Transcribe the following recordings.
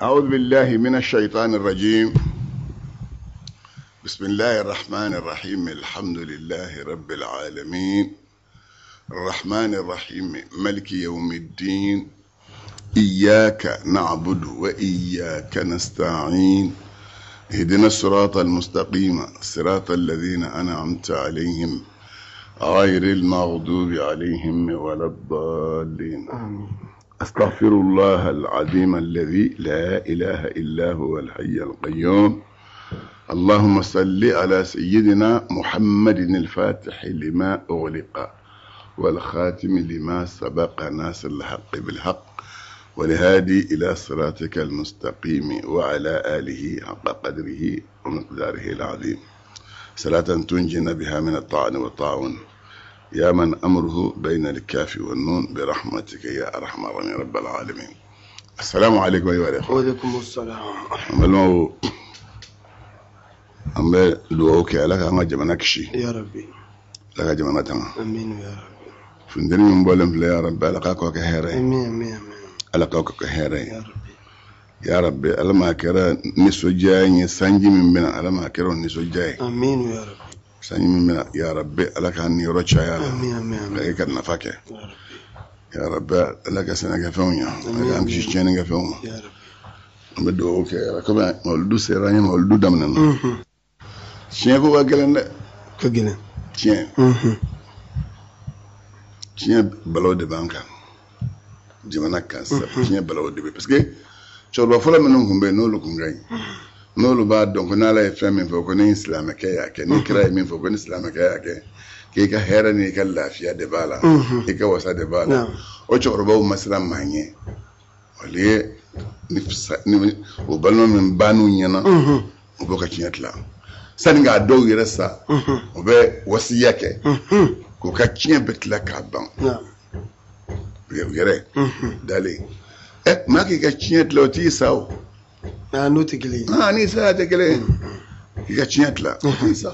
أعوذ بالله من الشيطان الرجيم بسم الله الرحمن الرحيم الحمد لله رب العالمين الرحمن الرحيم ملك يوم الدين إياك نعبد وإياك نستعين اهدنا الصراط المستقيم صراط الذين أنعمت عليهم غير المغضوب عليهم ولا الضالين آمين أستغفر الله العظيم الذي لا إله إلا هو الحي القيوم اللهم صل على سيدنا محمد الفاتح لما أغلق والخاتم لما سبق ناصر الحق بالحق والهادي إلى صراطك المستقيم وعلى آله حق قدره ومقداره العظيم صلاة تنجينا بها من الطعن والطاعون يا من أمره بين الكاف والنون برحمتك يا أرحم الراحمين رب العالمين السلام عليكم أيها الإخوة وعليكم السلام an balimaw an bɛ dugawu kɛ ala k'an ka jamana kisi يا ربي ala ka jamana tanga آمين يا ربي funteni min bɔlen filɛ ya rabbi ala k'a kɔ kɛ hɛrɛ ye آمين آمين آمين ala k'a kɔ kɛ hɛrɛ ye يا ربي ya rabbi ala m'a kɛra nisɔndiya ye sanji min bɛna ala m'a kɛra o nisɔndiya ye آمين يا ربي sanji min bɛna ya rabbi ala k'an niyɔrɔ caya la آمين آمين ala آمين ka nafa kɛ يا ربي ya rabbi ala ka sɛnɛkɛfɛnw ɲɛ ala k'an kisi tiɲɛnikɛfɛnw ma يا ربي an bɛ dugawu kɛ yɛrɛ komi mawuludu sera an ye mawuludu daminɛ na tiɲɛ ko ka gɛlɛn dɛ ka gɛlɛn tiɲɛ tiɲɛ balaw de b'an kan jamana kan sisan tiɲɛ balaw de bɛ parce que cɛkɔrɔba fɔlɔ minnu tun bɛ yen n'olu tun ka ɲi n'olu b'a dɔn ko n'ala ye fɛn min fɔ ko ni silamɛkɛ y'a kɛ ni kira ye min fɔ ko ni silamɛkɛ y'a kɛ k'i ka hɛrɛ n'i ka lafiya de b'a la i ka wasa de b'a la Naam. o cɛkɔrɔbaw ma siran maa ɲɛ olu ye ni ni o balima min bann'u ɲɛna u b'o ka tiɲɛ tila sani k'a dɔw yɛrɛ sa u bɛ wasiya kɛ k'u ka tiɲɛ bɛɛ tila k'a ban نعم u yɛrɛ dalen ɛ maa k'i ka tiɲɛ tila o t'i sa o aa n'o tɛ kelen ye aa n'i sara tɛ kelen ye k'i ka tiɲɛ tila o t'i sa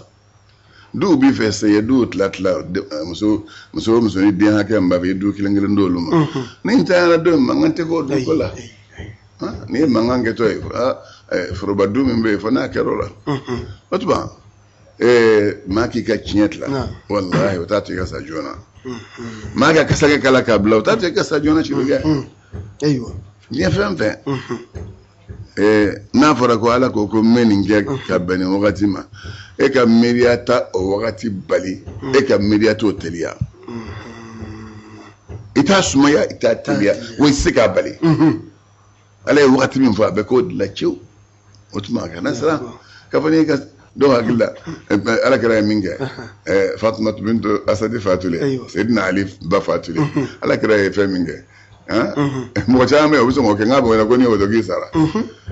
duw b'i fɛ sa i ye duw tila tila muso muso o muso ni den hakɛ min b'a fɛ i ye du kelen kelen d'olu ma ni n taara don mankan tɛ k'o du ko la n'i ye mankan kɛtɔ ye foroba du min bɛ yen fo n'a kɛra o la o tuma maa k'i ka tiɲɛ tila Naam. walahi o t'a to i ka sa joona maa ka kasakɛ k'a la k'a bila o t'a to i ka sa joona sirikɛ ayiwa diɲɛ fɛn fɛn n'a fɔra ko ala ko ko n bɛ nin kɛ ka bɛn nin wagati ma e ka miiriya ta o wagati bali e ka miiriya t'o teliya i t'a sumaya i t'a teliya wa i tɛ se k'a bali ala ye wagati min fɔ a bɛ k'o de la cewu o tuma a kana siran k'a fɔ n'i ka dɔw hakili la ala kira ye min kɛ fatumata bintu asadi fatulen Ayiwa. seyidina ali ba fatulen ala kira ye fɛn min kɛ mɔgɔ caman bɛ yen o bɛ sɔn k'o kɛ n k'a bɔ ko n'i y'o dɔn k'i sara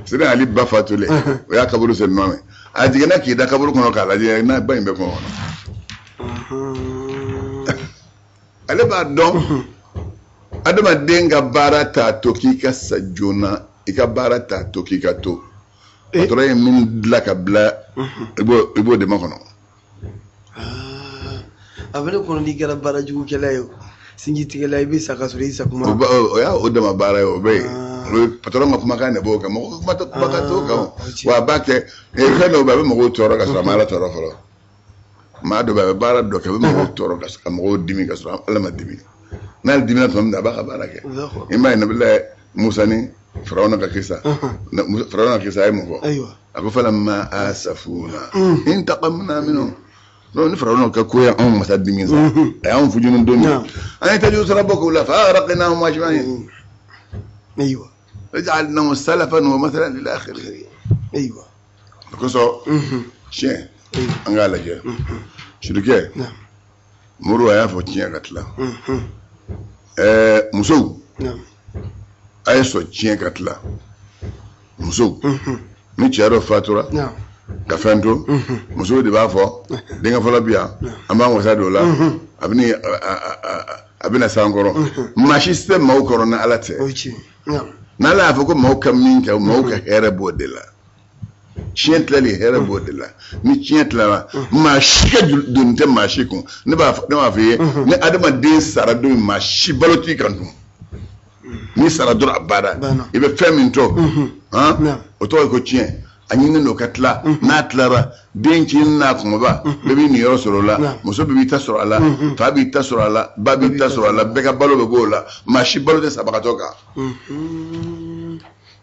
seyidina ali ba fatulen o y'a kaburu sen nɔ mɛ a jiginna k'i da kaburu kɔnɔ k'a lajɛ n'a ba in bɛ kɔngɔ kɔnɔ ale b'a dɔn adamaden ka baara t'a to k'i ka sa joona i ka baara t'a to k'i ka to patɔrɔn ye min dilan ka bila i b'o de makɔnɔ a bɛ ne kɔnɔ n'i kɛra baara jugukɛla ye o sinji tigɛla i bɛ sa ka sɔrɔ i sa kuma o y'a o dama baara ye o bɛ yen o ye patɔrɔn ka kumakan de b'o kan mɔgɔ ka kuma tɛ kumakan t'o kan o. Ah, o tiɲɛ. Wa a b'a kɛ fɛn dɔw bɛ yen a bɛ mɔgɔw tɔɔrɔ ka sɔrɔ a ma ala tɔɔrɔ fɔlɔ maa dɔ bɛ yen a bɛ baara dɔ kɛ a bɛ mɔgɔw tɔɔrɔ ka mɔgɔw dimi ka sɔrɔ ala ma dimi n'ale dimina tuma min na a b'a ka baara kɛ Allahu i m'a ye nabila musa ni firawuna ka kisa firawuna ka kisa a ye mun fɔ ayiwa a ko falamma asafuna intaqamna minhum non ni firawuna ka ko ye anw masa dimi sa a y'anw fujunu don min Naam. an ye tajiw sara bɔ k'u la fa aghraqnahum ajma'in ayiwa waja'alnahum salafan wa mathalan lil akhirin ayiwa o kosɔn tiɲɛ an k'a lajɛ sirikɛ naam muru a y'a fɔ tiɲɛ ka tila ɛɛ musow naam a ye sɔn tiɲɛ ka tila musow ni cɛ dɔ fatura naam ka fɛn to musow de b'a fɔ denkɛ fɔlɔ bi yan an b'an wasa don o la a bɛ a bɛna s'an kɔrɔ maa si tɛ maaw kɔrɔ ni ala tɛ o ye tiɲɛ naam n'ala y'a fɔ ko maaw ka min kɛ maaw ka hɛrɛ b'o de la tiɲɛ tilali hɛrɛ b'o de la ni tiɲɛ tilara maa si ka doni tɛ maa si kun ne b'a fɔ i ye ni adamaden sara don min maa si balo t'i kan tun n'i sara dɔrɔn a banna Banna. i bɛ fɛn min to Han o tɔgɔ ye ko tiɲɛ. A ɲininen don ka tila. N'a tilara, den ncinin n'a kunbaba bɛɛ b'i niyɔrɔ sɔrɔ o la, muso bɛɛ b'i ta sɔrɔ a la, fa b'i ta sɔrɔ a la, ba b'i ta sɔrɔ a la, bɛɛ ka balo bɛ b'o la, maa si balo tɛ sabagatɔ kan.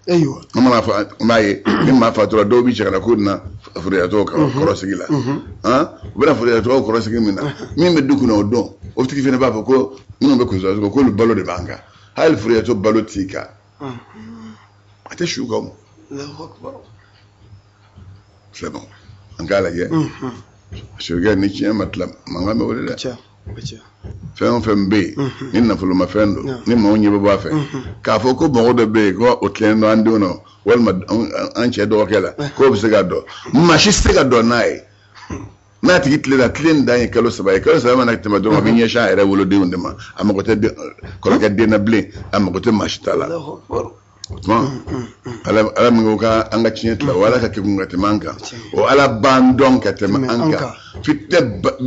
Ayiwa. An mana fɔ, an b'a ye ni maa fatura, dɔw bɛ cɛ ka na k'u na furuyatɔw kɔrɔsigi la. U bɛna furuyatɔw kɔrɔsigi min na, min bɛ du kɔnɔ o don, o tigi fana b'a fɔ ko minnu bɛ kunso k'olu balo de b'an kan. Hali furuyatɔ balo t'i kan, a tɛ su kan. Silamɛw, an k'a lajɛ. Sirikɛ, ni tiɲɛ ma tila, mankan bɛ wuli dɛ. Fɛn o fɛn bɛ yen ni nafolomafɛn don, ni maaw ɲɛ bɛ bɔ a fɛ k'a fɔ ko mɔgɔ dɔ bɛ yen ko o tilennen don an denw na walima an cɛ dɔgɔkɛ la, k'o bɛ se ka dɔn, maa si tɛ se ka dɔn n'a ye. N'a tigi tilenna, tilen dan ye kalo 3 ye. Kalo 3 mana tɛmɛ dɔrɔn, a bɛ ɲɛsin a yɛrɛ wolodenw de ma. A mago tɛ kɔrɔkɛ den na bilen, a mago tɛ maa si ta la. Tuma ala min ko k'an ka tiɲɛ tila, o ala ka kekun ka tɛmɛ an kan, o ala b'an dɔn ka tɛmɛ an kan. Fitinɛ bɛ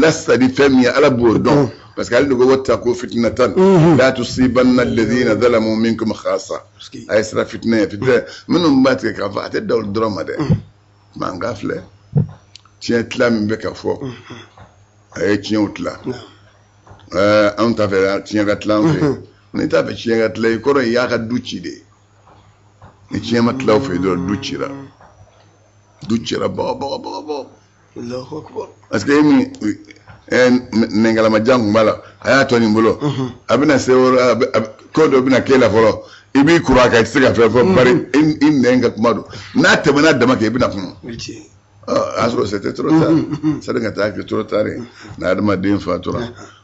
lasadi fɛn min ye, ala b'o dɔn, parce que ale de ko wattaqu fitnatan la tusibanna alladhina zalamu minkum khassa. A ye siran fitinɛ ye, fitinɛ minnu b'a tigɛ k'a fɔ a tɛ da olu dɔrɔn ma dɛ. Mɛ an k'a filɛ, tiɲɛ tila min bɛ ka fɔ, a ye tiɲɛw tila. Anw t'a fɛ tiɲɛ ka tila an fɛ. N'i t'a fɛ tiɲɛ ka tila, i kɔrɔ i y'a ka du ci de. Ni tiɲɛ ma tila aw fɛ dɔrɔn, du cira, du cira bɔgɔ bɔgɔ bɔgɔ bɔgɔ. Parce que e min nɛnkalamajan kun b'a la, a y'a tɔ nin bolo, a bɛna se yɔrɔ ko dɔ bɛna k'e la fɔlɔ, i b'i kuru a kan, i tɛ se ka fɛn fɔ, bari i nɛn ka kuma don. N'a tɛmɛna dama kan, i bɛna kuma. A y'a sɔrɔ c'était trop tard. Sani ka taa kɛ trop tard ye. N'a adamaden fatura,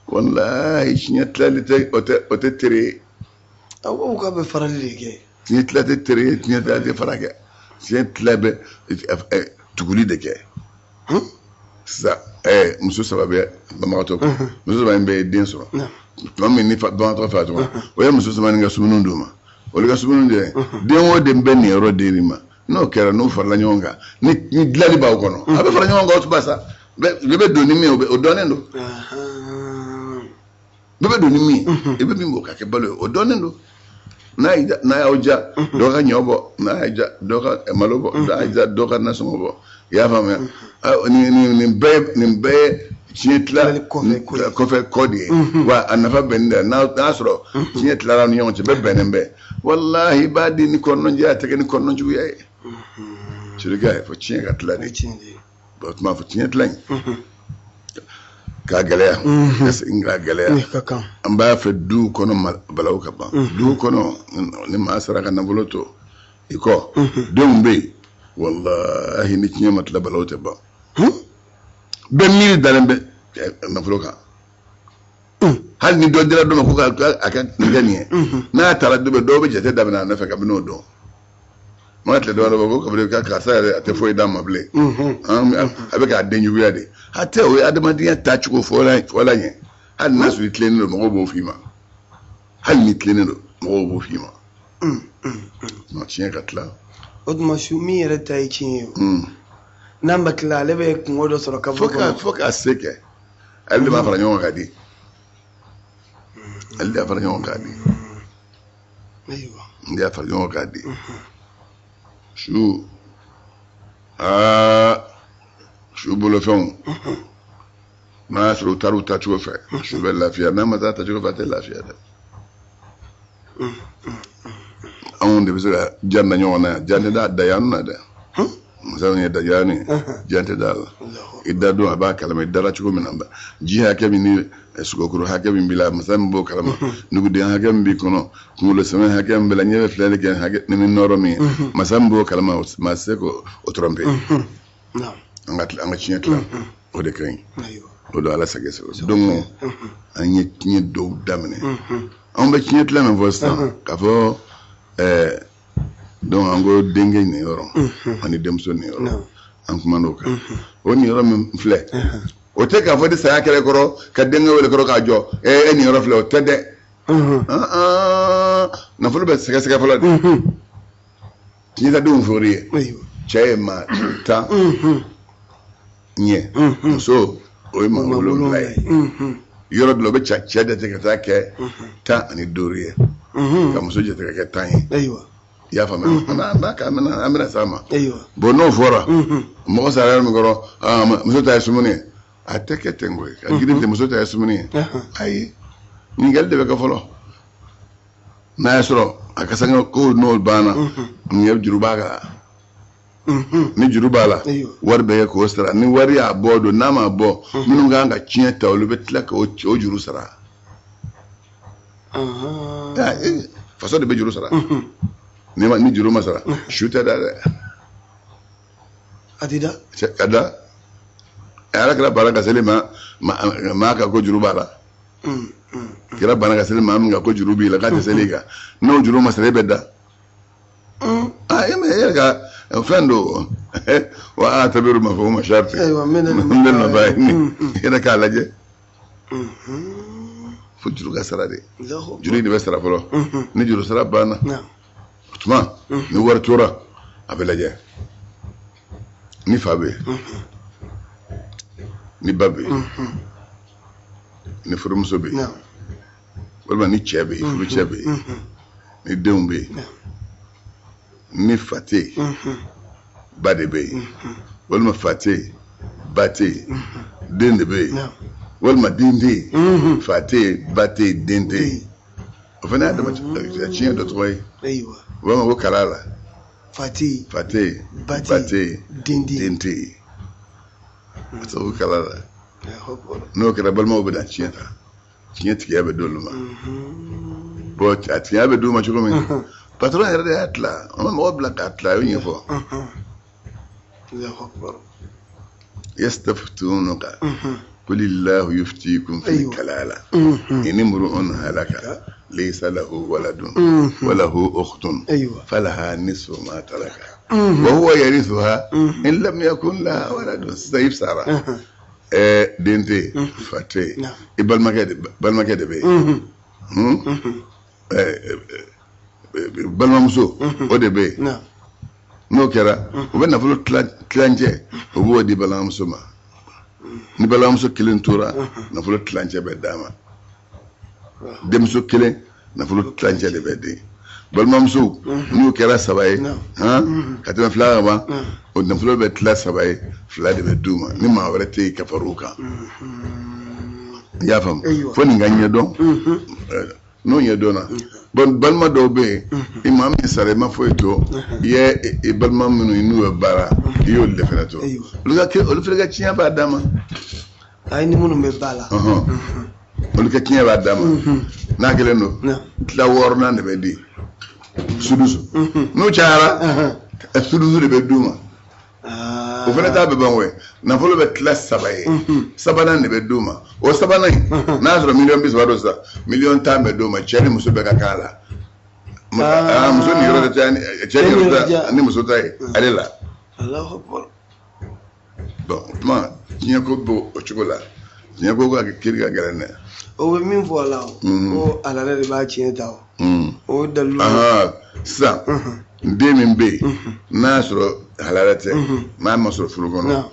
walahi, tiɲɛ tilali tɛ, o tɛ tere ye. Aw ko k'a bɛ farali de kɛ. Tiɲɛ tila tɛ tere ye, tiɲɛ tila tɛ fara kɛ, tiɲɛ tila bɛ tuguli de kɛ. Sisan muso 3 bɛ banbagatɔ kun, muso 3 in bɛɛ ye den sɔrɔ. Tuma min ni banbagatɔ fatura, o ye muso 3 nin ka sumuni d'u ma, olu ka sumuni de den o den bɛ nin yɔrɔ den ma. N'o kɛra, n'o farala ɲɔgɔn kan, ni dilanli b'aw kɔnɔ, a bɛ fara ɲɔgɔn kan. O tuma sa, bɛɛ bɛ don ni min ye, o dɔnnen don. Bɛɛ bɛ don ni min ye, i bɛ min bɔ ka kɛ balo ye, o dɔnnen don. N'a y'aw ja, dɔ ka ɲɔ bɔ, n'a y'a ja, dɔ ka malo bɔ, n'a y'a ja, dɔ ka nasɔngɔ bɔ. I y'a faamuya? Nin bɛɛ ye tiɲɛ tila kɔfɛ kɔ de ye. Wa a nafa bɛ nin de la. N'a y'a sɔrɔ tiɲɛ tilara ni ɲɔgɔn cɛ, bɛɛ bɛnnen bɛ. Walahi, i b'a di ni kɔnɔnajɛya, a tɛ kɛ ni kɔnɔnajuguya ye. Sirikɛ, fo tiɲɛ ka tila de. O tuma fo tiɲɛ tila in k'a gɛlɛya, ka segin k'a gɛlɛya. An b'a fɛ duw kɔnɔ balawu ka ban. Duw kɔnɔ, ni maa sara ka nafolo to i kɔ, denw bɛ yen, walahi, ni tiɲɛ ma tila, balawu tɛ ban. Bɛɛ miiri dalen bɛ nafolo kan. Hali ni dɔ dira dɔ ma ko a ka nin kɛ nin ye, n'a taara dɔ bɛ, dɔw bɛ jate daminɛ a nɔfɛ kabini o don. Mana tile damadɔ bɔ ko kabini ka karisa yɛrɛ, a tɛ foyi d'a ma bilen, a bɛ k'a den juguya de. A tɛ, o ye adamadenya taacogo fɔla ɲɛ. Hali n'a sɔrɔ i tilennen don, mɔgɔw b'o f'i ma. Hali ni tilennen don, mɔgɔw b'o f'i ma. Tiɲɛ ka tila. O tuma su min yɛrɛ ta ye tiɲɛ ye, n'a ma tila, ale bɛ kungo dɔ sɔrɔ kaburu kɔnɔ. Fo k'a se kɛ, ale de b'a fara ɲɔgɔn kan di. Ale de y'a fara ɲɔgɔn kan di. Ayiwa. N de y'a fara ɲɔgɔn kan di. Su aa su bolofɛnw, n'a y'a sɔrɔ u taara u taacogo fɛ, su bɛ lafiya. N'a ma taa taacogo fɛ, a tɛ lafiya dɛ. Anw de bɛ se ka jan da ɲɔgɔn na yan. Jan tɛ da da yan na dɛ. Masa min ye dajani ye, jan tɛ da la. I da don, a b'a kalama i dara cogo min na. Ji hakɛ min ni sogokuru hakɛ min b'i la, masa min b'o kalama. Nuguden hakɛ min b'i kɔnɔ, kunkolo sɛmɛ hakɛ min b'i la, ɲɛ bɛ filɛli kɛ hakɛ ni nɔrɔ min ye, masa min b'o kalama, maa tɛ se k'o tromper. An ka tiɲɛ tila, o de ka ɲi. O don ala sago sago. Donc an ye tiɲɛ dɔw daminɛ. Anw bɛ tiɲɛ tila min fɔ sisan, k'a fɔ donc an ko denkɛ niyɔrɔ ani denmuso niyɔrɔ, an kumana o kan. O niyɔrɔ min filɛ, o tɛ k'a fɔ ni saya kɛra kɔrɔ ka denkɛ wele kɔrɔ k'a jɔ, e niyɔrɔ filɛ, o tɛ dɛ. Nafolo bɛ sɛgɛsɛgɛ fɔlɔ de. Tiɲɛtadenw fɔr'i ye, cɛ ye maa 10 ɲɛ, muso o ye maa 7 ye. Yɔrɔ dɔ la, o bɛ cɛ jate ka taa kɛ 15 ye, ka muso jate ka kɛ 10 ye. I y'a faamuya, an b'a kɛ, an bɛna s'a ma. Ayiwa. Bon, n'o fɔra, mɔgɔ sara yɔrɔ min kɔrɔ, ah, muso ta ye sumuni ye, a tɛ kɛ ten koyi, ka girin ten, muso ta ye sumuni ye. Ayi, ɲininkali de bɛ kɛ fɔlɔ. N'a y'a sɔrɔ a ka sanga ko n'o banna, nin juru b'a kan. Ni juru b'a la, wari bɛ kɛ k'o sara. Ni wari y'a bɔ don, n'a ma bɔ, minnu kan ka tiɲɛ ta, olu bɛ tila k'o o juru sara. Faso de bɛ juru sara. Ni juru ma sara, su tɛ da dɛ. A ti da. Ka da. Ala kɛra baara ka seli ma maa kan ko juru b'a la. Kira bana ka seli maa min kan ko juru b'i la, k'a tɛ seli kan, n'o juru ma sara, e bɛ da. Ah, e ma e yɛrɛ ka fɛn don wa, a tabiru ma fɔ ma sharti. Ayiwa, n bɛ n bɛ nɔfɛ i yɛrɛ k'a lajɛ fo juru ka sara de. Juru in de bɛ sara fɔlɔ. Ni juru sara banna, o tuma ni wari tora, a bɛ lajɛ ni fa bɛ yen, ni ba bɛ yen, ni furumuso bɛ yen, walima ni cɛ bɛ yen, furucɛ bɛ yen, ni denw bɛ yen. Ni fa tɛ yen, ba de bɛ yen, walima fa tɛ yen, ba tɛ yen, den de bɛ yen, walima den tɛ yen, fa tɛ yen, ba tɛ yen, den tɛ yen, o fana y'a dama tiɲɛ dɔ tɔgɔ ye. U b'a ma ko kala la. Fa tɛ yen. Fa tɛ yen, ba tɛ yen, den tɛ yen, den tɛ yen, o tɔgɔ ko kala la. N'o kɛra, balimaw bɛ na tiɲɛ ta, tiɲɛ tigiya bɛ d'olu ma. Bon, a tigiya bɛ d'u ma cogo min, patron yɛrɛ de y'a tila, an ma mɔgɔ bila k'a tila, a y'o ɲɛfɔ. يستفتونك قل الله يفتيكم في الكلالة إن امرؤ هلك ليس له ولد وله أخت فلها نصف ما ترك وهو يرثها إن لم يكن لها ولد. Sisan sara, den tɛ yen, fa tɛ yen, i balimakɛ de bɛ yen, balimamuso o de bɛ yen. N'o kɛra, u bɛ nafolo tilancɛ, o b'o di balimamuso ma. Ni balimamuso kelen tora, nafolo tilancɛ bɛ d'a ma. Denmuso kelen, nafolo tilancɛ de bɛ di balimamuso. N'u kɛra saba ye ka tɛmɛ fila kan ban, o nafolo bɛ tila saba ye, fila de bɛ d'u ma, ni maa wɛrɛ tɛ yen ka far'u kan. I y'a faamu? Fo nin ka ɲɛdɔn. N'o ɲɛdɔnna, bon, balima dɔw bɛ yen, i maa min sara, i ma foyi to, i ye i balima minnu n'u bɛ baara, i y'olu de fana to, olu fana ka tiɲɛ b'a d'a ma. Ayi, ni minnu bɛ ba la. Olu ka tiɲɛ b'a d'a ma. N'a kelen don, tila wɔɔrɔnan de bɛ di, sudusu. N'o cayara, sudusu de bɛ d'u ma. O fana t'a bɛ ban koyi. Nafolo bɛ tila saba ye, sabanan de bɛ d'u ma. O sabanan in, n'a y'a sɔrɔ 30 miliyɔn don sisan, 10 miliyɔn bɛ d'u ma. Cɛ ni muso bɛɛ ka kan a la. Muso ni yɔrɔ tɛ, cɛ ni yɔrɔ tɛ ni muso ta ye ale la. Bon, o tuma diɲɛ ko b'o o cogo la. Diɲɛ ko ka kiiri ka gɛlɛn dɛ. O bɛ min fɔ a la, o ko alala de b'a tiɲɛ ta, o o dalilu. Sisan den min bɛ yen, n'a y'a sɔrɔ halala tɛ, n'a ma sɔrɔ furu kɔnɔ,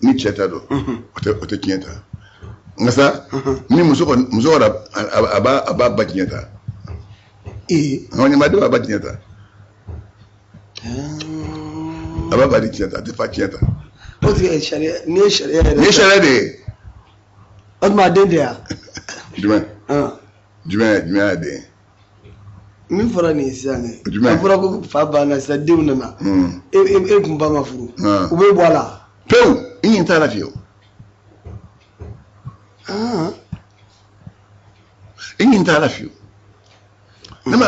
ni cɛ ta don, o tɛ tiɲɛ ta. Nka sa, ni muso kɔni, muso kɔni, a b'a ba tiɲɛ ta. Nka ɲamaden b'a ba tiɲɛ ta, a b'a ba de tiɲɛ ta, a tɛ fa tiɲɛ ta. O tigi sariya, nin ye sariya yɛrɛ. Nin ye sariya de ye. O tuma a den tɛ yan. Jumɛn? Jumɛn y'a den ye? Min fɔra nin ye sisan dɛ. Jumɛn? A fɔra ko fa banna sisan, denw nana. E kun ba ma furu. U bɛ bɔ a la. Pewu, i ɲɛ t'a la fiyewu. I ɲɛ t'a la fiyewu. Ne ma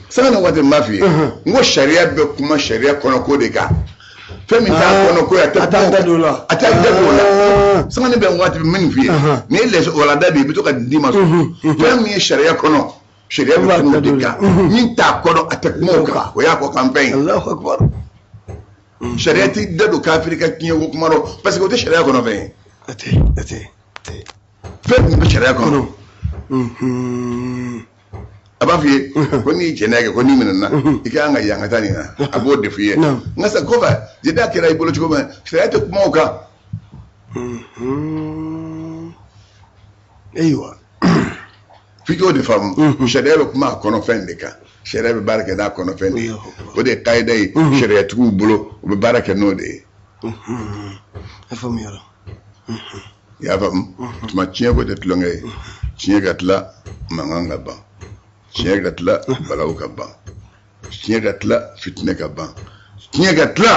sanga na waati n b'a f'i ye, n ko sariya bɛ kuma sariya kɔnɔ ko de kan. Fɛn min t'a kɔnɔ ko ye, a tɛ A t'a da don o la. A t'a da don o la. Sanga ni bɛ waati min f'i ye, nin ye lɛsɛ walanda de ye, i bɛ to ka di ma sɔrɔ. Fɛn min ye sariya kɔnɔ, sariya bɛ kuma o de kan. Min t'a kɔnɔ, a tɛ kuma o kan. O y'a kɔ kan fɛn ye. Alahu akibaru. Sariya t'i da don kafiri ka tiɲɛ ko kuma rɔ, parce que o tɛ sariya kɔnɔ fɛn ye. A tɛ. Fɛn min bɛ sariya kɔnɔ, a b'a f'i ye ko n'i ye jɛnɛya kɛ, ko n'i minɛna, i ka kan ka yan ka taa nin na, a b'o de f'i ye. Nka sa kɔfɛ, jɛnɛya kɛra i bolo cogo min, sariya tɛ kuma o kan. Ayiwa. F'i k'o de faamu, sariya bɛ kuma a kɔnɔ fɛn de kan. Sariya bɛ baara kɛ n'a kɔnɔfɛn de ye. O de ye kayida ye sariyatigiw bolo, u bɛ baara kɛ n'o de ye. A faamuyara. I y'a faamu? Tuma tiɲɛ ko tɛ tulonkɛ ye. Tiɲɛ ka tila, mankan ka ban. Tiɲɛ ka tila, balawu ka ban. Tiɲɛ ka tila, fitinɛ ka ban. Tiɲɛ ka tila,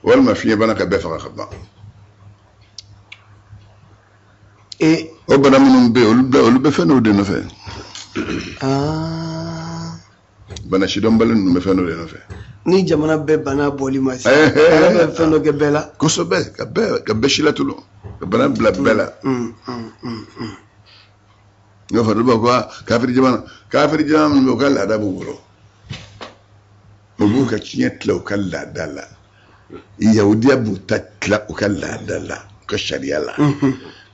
walima fiɲɛbana ka bɛɛ faga ka ban. O bana minnu bɛ yen, olu bɛ fɛn dɔw de nɔfɛ. Bana sidɔnbali ninnu bɛ fɛn dɔw de nɔfɛ. Ni jamana bɛɛ bana bɔli ma se, ala bɛ fɛn dɔ kɛ bɛɛ la. Kosɛbɛ, ka bɛɛ si latunu, ka bana bila bɛɛ la. N y'a fɔ dɔw b'a fɔ ko kafiri jamana, kafiri jamana minnu bɛ yen, u ka laada b'u bolo. U b'u ka tiɲɛ tila u ka laada la. Yahudiya b'u ta tila u ka laada la, u ka sariya la.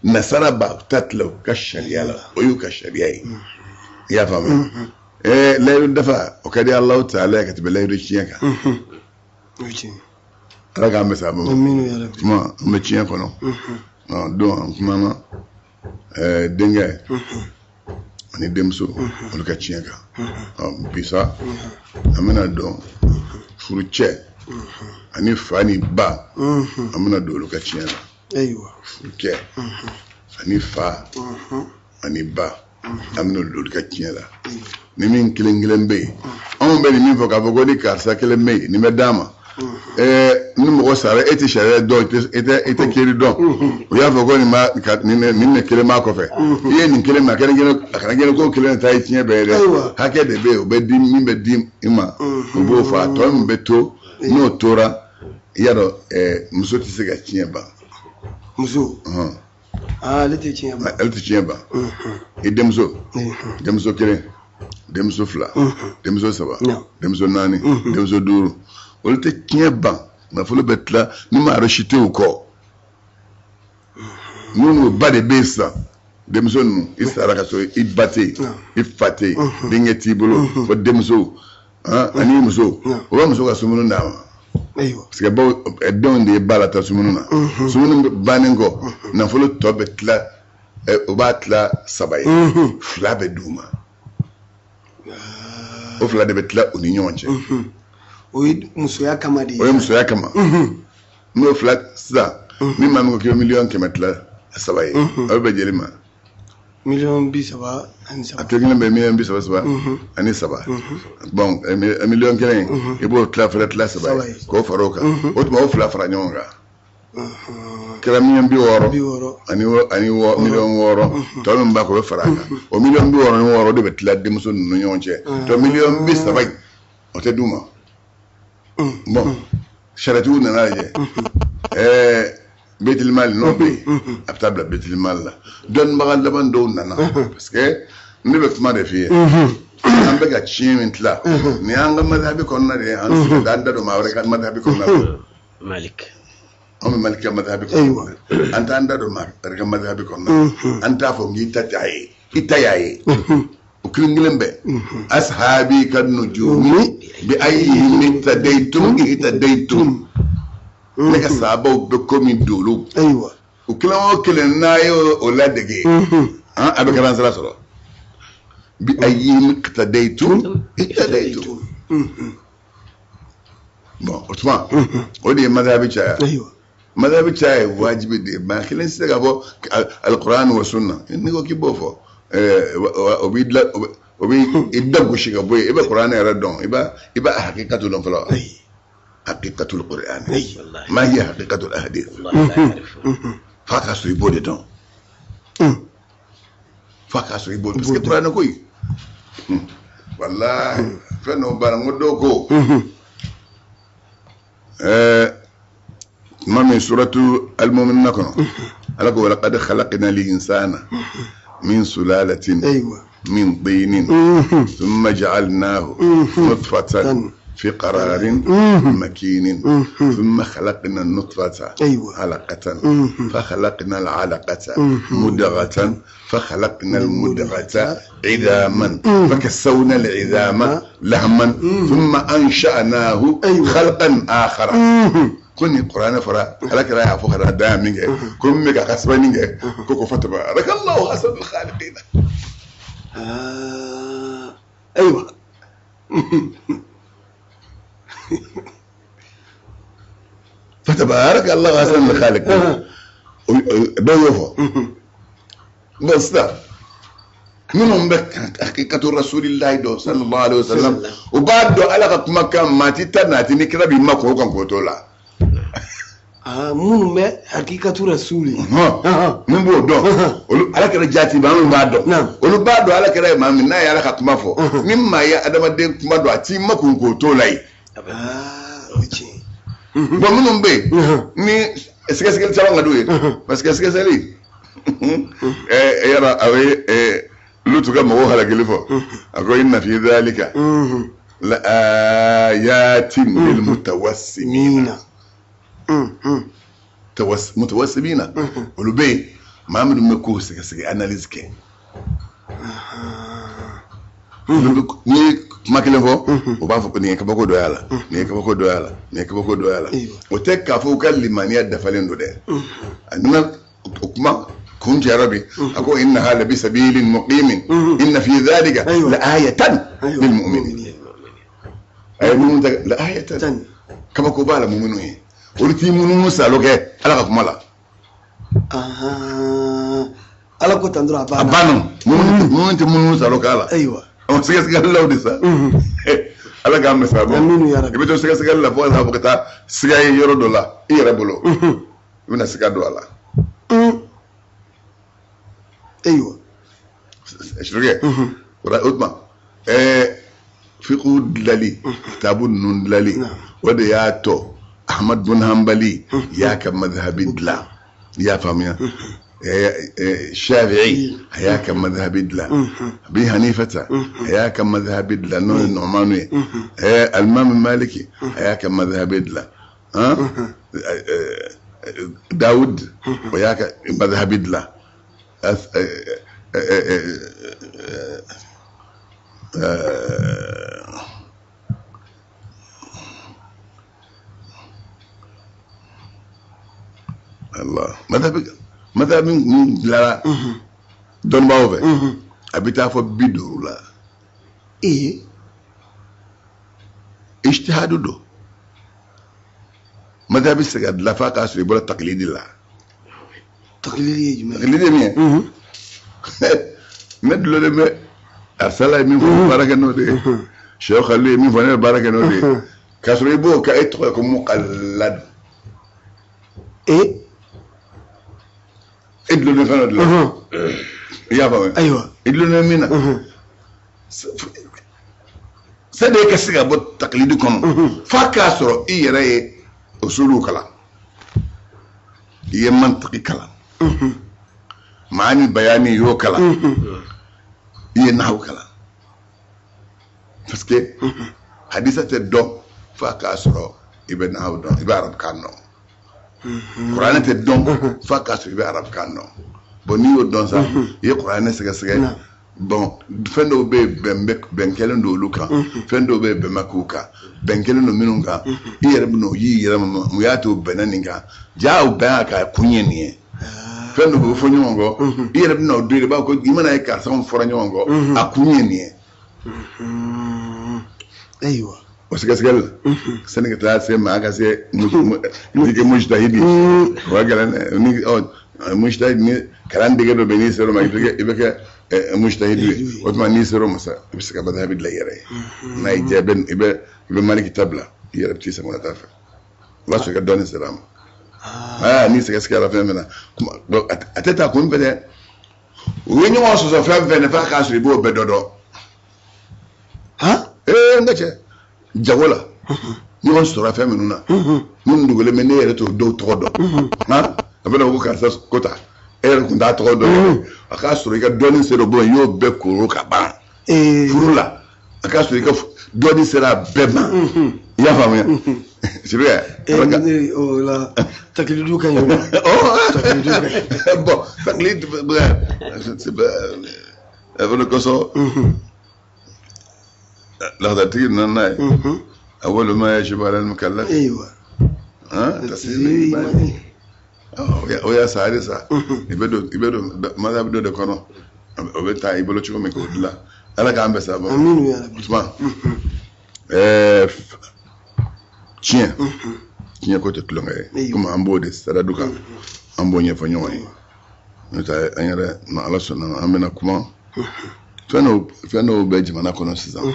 Nasara b'a ta tila u ka sariya la, o y'u ka sariya ye. I y'a faamu? Layidu dafa o ka di Alahu taala ye ka tɛmɛ layidu tiɲɛ kan. Ala k'an bɛn sababa ma. Tuma an bɛ tiɲɛ kɔnɔ. Don an kumana denkɛ ani denmuso olu ka tiɲɛ kan. Bi sa an bɛna don furucɛ ani fa ni ba, an bɛna don olu ka tiɲɛ la. Furucɛ ani fa ani ba, an bɛna don olu ka tiɲɛ la. Ni min kelen kelen bɛ yen, anw bɛ nin min fɔ k'a fɔ ko ni karisa kelen bɛ yen, nin bɛ d'a ma. Ni mɔgɔ sara, e tɛ sariya dɔn, e tɛ kiri dɔn. U y'a fɔ ko nin de kelen b'a kɔfɛ. I ye nin kelen ma, a kana kɛ ko kelen de ta ye tiɲɛ bɛɛ ye dɛ. Hakɛ de bɛ yen, o bɛ di, min bɛ di i ma, o b'o fɔ. A tɔ min bɛ to, n'o tora, i y'a dɔn, muso tɛ se ka tiɲɛ ban. Muso? Ale tɛ tiɲɛ ban. Ale tɛ tiɲɛ ban. I denmuso, denmuso kelen, denmuso fila, denmuso saba, denmuso naani, denmuso duuru, olu tɛ tiɲɛ ban. Nafolo bɛ tila ni maa yɛrɛ si tɛ u kɔ. Minnu ba de bɛ yen sisan, denmuso ninnu, i sara ka sɔrɔ i ba tɛ yen, i fa tɛ yen, denkɛ t'i bolo, fo denmuso ani muso, o bɛ muso ka sumuni d'a ma. Parce que baw denw de ye ba la taa sumuni na. Sumuni bannen kɔ, nafolo tɔ bɛ tila, o b'a tila saba ye, fila bɛ d'u ma. O fila de bɛ tila u ni ɲɔgɔn cɛ. O ye musoya kama de ye. O ye musoya kama. N'o fila sisan, ni maa min ko k'i bɛ 100 000 000 tila saba ye, a bɛ bɛn joli ma? 33 000 000. A kelen kelen bɛ 33 000 000. Bon, 1 000 000, i b'o tila fɛnɛ tila saba ye, k'o fara o kan. O tuma o fila fara ɲɔgɔn kan. Kɛra 60 000 000 ani 6 000 000, tɔ min b'a kɔ o bɛ fara a kan. O 66 000 000 de bɛ tila denmuso ninnu ni ɲɔgɔn cɛ. Tɔ 30 000 000 in, o tɛ d'u ma. Bon, sariyatigiw nana lajɛ. Bɛtilimali n'o bɛ yen, a bɛ taa bila bɛtilimali la. Dɔnnibaga laban dɔw nana, parce que ne bɛ kuma de f'i ye. An bɛ ka tiɲɛ min tila, nin y'an ka madhabi kɔnɔna de ye, an tɛ se ka an da don maa wɛrɛ ka madhabi kɔnɔna la. Malik. An bɛ Maliki ka madhabi kɔnɔna, an t'an da don maa wɛrɛ ka madhabi kɔnɔna. An t'a fɔ k'i ta t'a ye, i ta y'a ye. O kelen kelen bɛɛ. Ashabi ka nujumi bi ayyihim ihtadaytum ihtadaytum. Ne ka sahabaw bɛ komi dolo. O kelen o kelen n'a ye o ladege, a bɛ kalan sira sɔrɔ. Bi ayyihim ihtadaytum ihtadaytum. Bon, o tuma, o de ye madhabi caya. Madhabi caya ye wajibi de ye. Maa kelen tɛ se ka fɔ alikuran wa sunna. N'i ko k'i b'o fɔ, o b'i dilan, o b'i da gosi ka bɔ yen. I bɛ kuran yɛrɛ dɔn, i b'a hakikatu dɔn fɔlɔ. Hakikatul Qur'an. Ma hiya hakikatul ahadith. F'a ka sɔrɔ i b'o de dɔn. F'a ka sɔrɔ i b'o, parce que kuranɛ ko in. Wallahi, fɛn dɔw b'a la, n ko dɔw ko. Tuma min suratu al-mu'minuna kɔnɔ, Ala ko walaqad khalaqna al-insana min sulalatin min tinin thumma ja'alnahu nutfatan fi qararin makinin thumma khalaqna an-nutfata 'alaqatan fa khalaqna al-'alaqata mudghatan fa khalaqna al-mudghata 'idhaman fa kassawna al- 'idhama lahman thumma ansha'nahu khalqan akhara. Ko nin kuranɛ fɔra, Ala kɛra y'a fɔ ka na da min kɛ, ko min bɛ k'a ka sɛbɛnni kɛ, ko fa tabarakallahu ahsanul khaliqina. Ayiwa. Fatabaraka Allahu ahsanul khaliqin. Dɔw y'o fɔ. Bon, sisan minnu bɛ hakikatu rasulillahi dɔn sallallahu alaihi wasallam, u b'a dɔn Ala ka kumakan maa ti ta naati ni kira b'i makun o kan k'o t'o la. Aa, minnu bɛ hakikatu rasuli. Min b'o dɔn, olu Ala kɛra jaati maa min b'a dɔn, olu b'a dɔn Ala kɛra ye maa min n'a ye Ala ka kuma fɔ, ni maa ye adamaden kuma dɔn, a t'i makun k'o t'o la yen. Aa, o tiɲɛ. Bon, minnu bɛ yen ni sɛgɛsɛgɛli caman ka d'u ye, parce que sɛgɛsɛgɛli yala a ye Lutu ka mɔgɔw halakili fɔ, a ko inna fi dhalika la ayatin lil mutawassimina. Mutawassimina, olu bɛ yen maa minnu bɛ kow sɛgɛsɛgɛ, analyse kɛ. N'i ye kuma kelen fɔ, u b'a fɔ ko nin ye kabako dɔ y'a la, nin ye kabako dɔ y'a la, nin ye kabako dɔ y'a la. O tɛ k'a fɔ u ka limaniya dafalen don dɛ. A nana o kuma kun cɛ yɔrɔ bi, a ko innaha labi sabilin muqimin inna fi dhalika la ayatan lil mu'minin. A ye minnu ta la ayatan, kabako b'a la mu'minu ye, olu t'i munumunu salo kɛ Ala ka kuma la. Ala ko tan dɔrɔn, a banna. A banna. Minnu tɛ munumunu salo k'a la. Ayiwa. Sɛgɛsɛgɛlilaw de sa. Ala k'an bɛn sababa. Aminu ya rabbi. I bɛ to sɛgɛsɛgɛli la fo ka taa fɔ ka taa siga ye yɔrɔ dɔ la i yɛrɛ bolo. I bɛna siga don a la. Ayiwa. Sirikɛ. O tuma fiqhu dilali, kitabu ninnu dilali, o de y'a to Ahmad bin Hanbali y'a ka madhabi dilan. I y'a faamuya? Shafi'i a y'a ka madhabi dilan. Abi Hanifata a y'a ka madhabi dilan, n'o ye Nu'manu ye. Alimami Maliki a y'a ka madhabi dilan. Dawud o y'a ka madhabi dilan. Allah, madhabi min dilara dɔnnibaaw fɛ, a bɛ taa fɔ 50 la. Ijtihadu don. Madhabi se ka dilan f'a k'a sɔrɔ i bɔra takilidi la. Takilidi ye jumɛn ye? Takilidi ye min ye, ne dulonnen bɛ Arsala ye min fɔ, ne bɛ baara kɛ n'o de ye. Cheikh Khalil ye min fɔ, ne bɛ baara kɛ n'o de ye. K'a sɔrɔ i b'o kɛ, e tɔgɔ ye ko muqallad. E dulonnen fɛn dɔ de la. I y'a faamuya? Ayiwa. I dulonnen min na. Sani e ka se ka bɔ takilidi kɔnɔ, f'a k'a sɔrɔ i yɛrɛ ye usuluw kalan, i ye mantiki kalan, maani bayani y'o kalan, i ye nahawu kalan, parce que hadisa tɛ dɔn f'a k'a sɔrɔ i bɛ nahawu dɔn, i bɛ arabukan dɔn. Kuranɛ tɛ dɔn f'a k'a sɔrɔ i bɛ arabukan dɔn. Bon, n'i y'o dɔn sa, i ye kuranɛ sɛgɛsɛgɛ. Bon, fɛn dɔw bɛ yen, bɛn kɛlen don olu kan, fɛn dɔw bɛ yen, bɛn ma k'u kan. Bɛn kɛlen don minnu kan, i yɛrɛ bɛ n'o y'i yɛrɛ ma, mun y'a to bɛnna nin kan? Ja, o bɛn a kan kun ye nin ye. Fɛn dɔw bɛ fɔ ɲɔgɔn kɔ, i yɛrɛ bɛ n'o don, i b'a fɔ ko i mana ye karisa fɔra ɲɔgɔn kɔ, a kun ye nin ye. Ayiwa. O sɛgɛsɛgɛli la, sani ka taa se maa ka se n'i kɛ mujtahidi, o ka gɛlɛn dɛ. Ni mujtahid ni kalan dege dɔ bɛ yen, n'i sera o ma, i bɛ kɛ mujtahidi ye. O tuma n'i sera o ma sa, i bɛ se ka madhabi dilan i yɛrɛ ye. N'a y'i diya, i bɛ Maliki ta bila, i yɛrɛ bɛ t'i sagonata fɛ. O b'a sɔrɔ i ka dɔnni sera a ma. Aa, n'i sɛgɛsɛgɛra fɛn fɛn na, a tɛ taa kun fɛ dɛ. U ye ɲɔgɔn sɔsɔ fɛn fɛn na, f'a k'a sɔrɔ i b'o bɛɛ dɔ dɔn. Ee, n ka cɛ, jago la, ɲɔgɔn sɔrɔ fɛn minnu na, minnu dogolen bɛ, ne yɛrɛ t'o dɔw tɔgɔ dɔn. A bɛna ko karisa ko ta, e yɛrɛ kun t'a tɔgɔ dɔn. A k'a sɔrɔ i ka dɔnni sera o bɔ, i y'o bɛɛ koro ka ban. Furu la, a k'a sɔrɔ i ka dɔnni sera a bɛɛ ma. I y'a faamuya? C'est vrai. O la, takilidu ka ɲi. Bon, takilidi, c'est pas o de kosɔn lahadatigi nana n'a ye awwalu ma yajibu ala al-mukallaf. Ayiwa. Tasdiq o y'a sa hali sa, i bɛ don madhabi dɔ de kɔnɔ, o bɛ taa i bolo cogo min k'o dilan. Ala k'an bɛn sababa. Aminu ya rabbi. Usman. Tiɲɛ tiɲɛ ko tɛ tulonkɛ ye, komi an b'o de saradu kan, an b'o ɲɛfɔ ɲɔgɔn ye. N'o tɛ, an yɛrɛ, ni Ala sɔnna, an bɛna kuma fɛn dɔw. Fɛn dɔw bɛ jamana kɔnɔ sisan,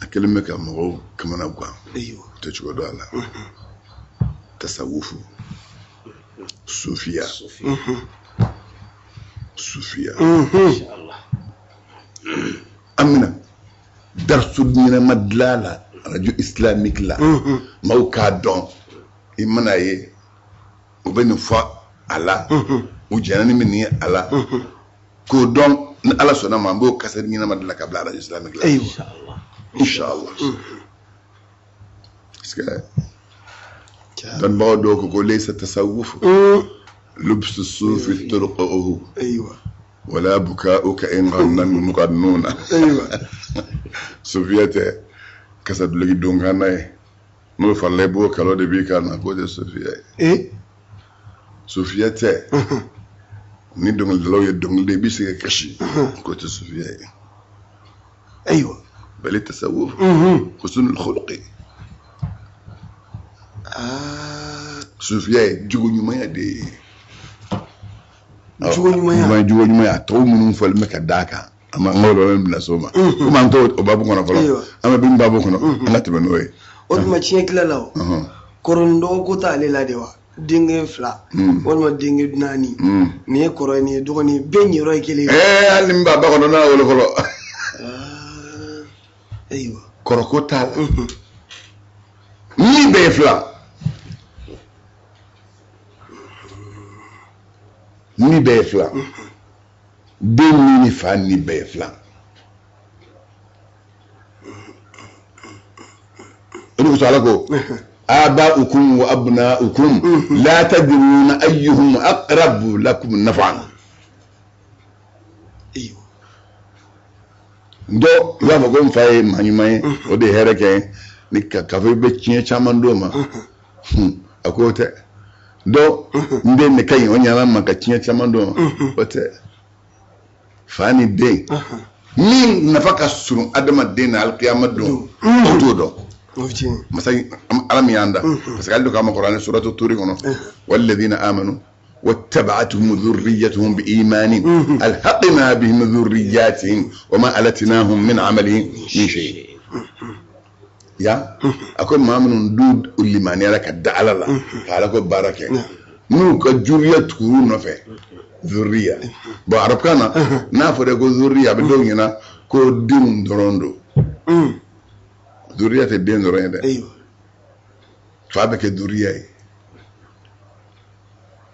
a kɛlen bɛ ka mɔgɔw kamana gan. U tɛ cogo dɔn a la. Tasawufu, sufiya, sufiya. An bɛna darisu ɲɛnama dilan a la radio islamique la, maaw k'a dɔn. I mana ye u bɛ nin fɔ a la, u jɛnna ni min ye a la, k'o dɔn. Ni Ala sɔnna ma, an b'o kasɛti ɲɛnama dilan ka bila radio islamique la, inshallah. Parce que dɔnnibagaw dɔw ko ko laysa tasawufu lubsu sufi turquhu wala buka'uka in ghanna mughannuna. Sufiya tɛ kasa duloki don kan na ye, n'o farala i b'o kalo de b'i kan na, k'o tɛ sufiya ye. Sufiya tɛ ni dɔnkilidalaw ye dɔnkili da, i b'i sigi ka kasi, k'o tɛ sufiya ye. Bali tasawuf husnul khuluqi. Sufiya ye jogo ɲumanya de ye. Jogo ɲumanya. Jogo ɲumanya. A tɔgɔ minnu fɔlen bɛ ka d'a kan, an ma an ka yɔrɔ bila so ma, komi an t'o babu kɔnɔ fɔlɔ, an bɛ bin babu kɔnɔ, an ka tɛmɛ n'o ye. O tuma, tiɲɛ tila la, o kɔrɔ ni dɔgɔ ko t'ale la de wa? Denkɛ fila walima denkɛ naani, nin ye kɔrɔ ye, nin ye dɔgɔnin ye, bɛɛ ɲɛyɔrɔ ye kelen ye. Hali ni min b'a ba kɔnɔ, n'a wolo fɔlɔ. Kɔrɔ ko t'a la, ni bɛɛ ye fila, ni bɛɛ ye fila, den ni ni fa ni bɛɛ ye fila. O de kosɔn Ala ko: aba'ukum wa abna'ukum la tadruna ayyuhum aqrabu lakum naf'an. Dɔ i b'a fɔ ko n fa ye maa ɲuman ye, o de ye hɛrɛ kɛ n ye, ni ka fɔ i bɛ tiɲɛ caman d'o ma, a ko o tɛ. Dɔ n den de ka ɲi, o ɲana ma ka tiɲɛ caman d'o ma, o tɛ. Fa ni den, min nafa ka surun adamaden na alikiyama don, o t'o dɔn. Masa Ala min y'an da, parce que ale de ko a ma kuranɛ suratu turi kɔnɔ: walladina amanu واتبعتهم ذريتهم بإيمان ألحقنا بهم ذرياتهم وما ألتناهم من عملهم من شيء. Ya a ko maa minnu du limaniyara ka da Ala la, ka Ala ko baara kɛ, n'u ka juriya tugur'u nɔfɛ, zuriya. Bon, arabukan na, n'a fɔra ko zuriya, a bɛ dɔw ɲɛna ko denw dɔrɔn don. Zuriya tɛ den dɔrɔn ye dɛ. Fa bɛ kɛ zuriya ye.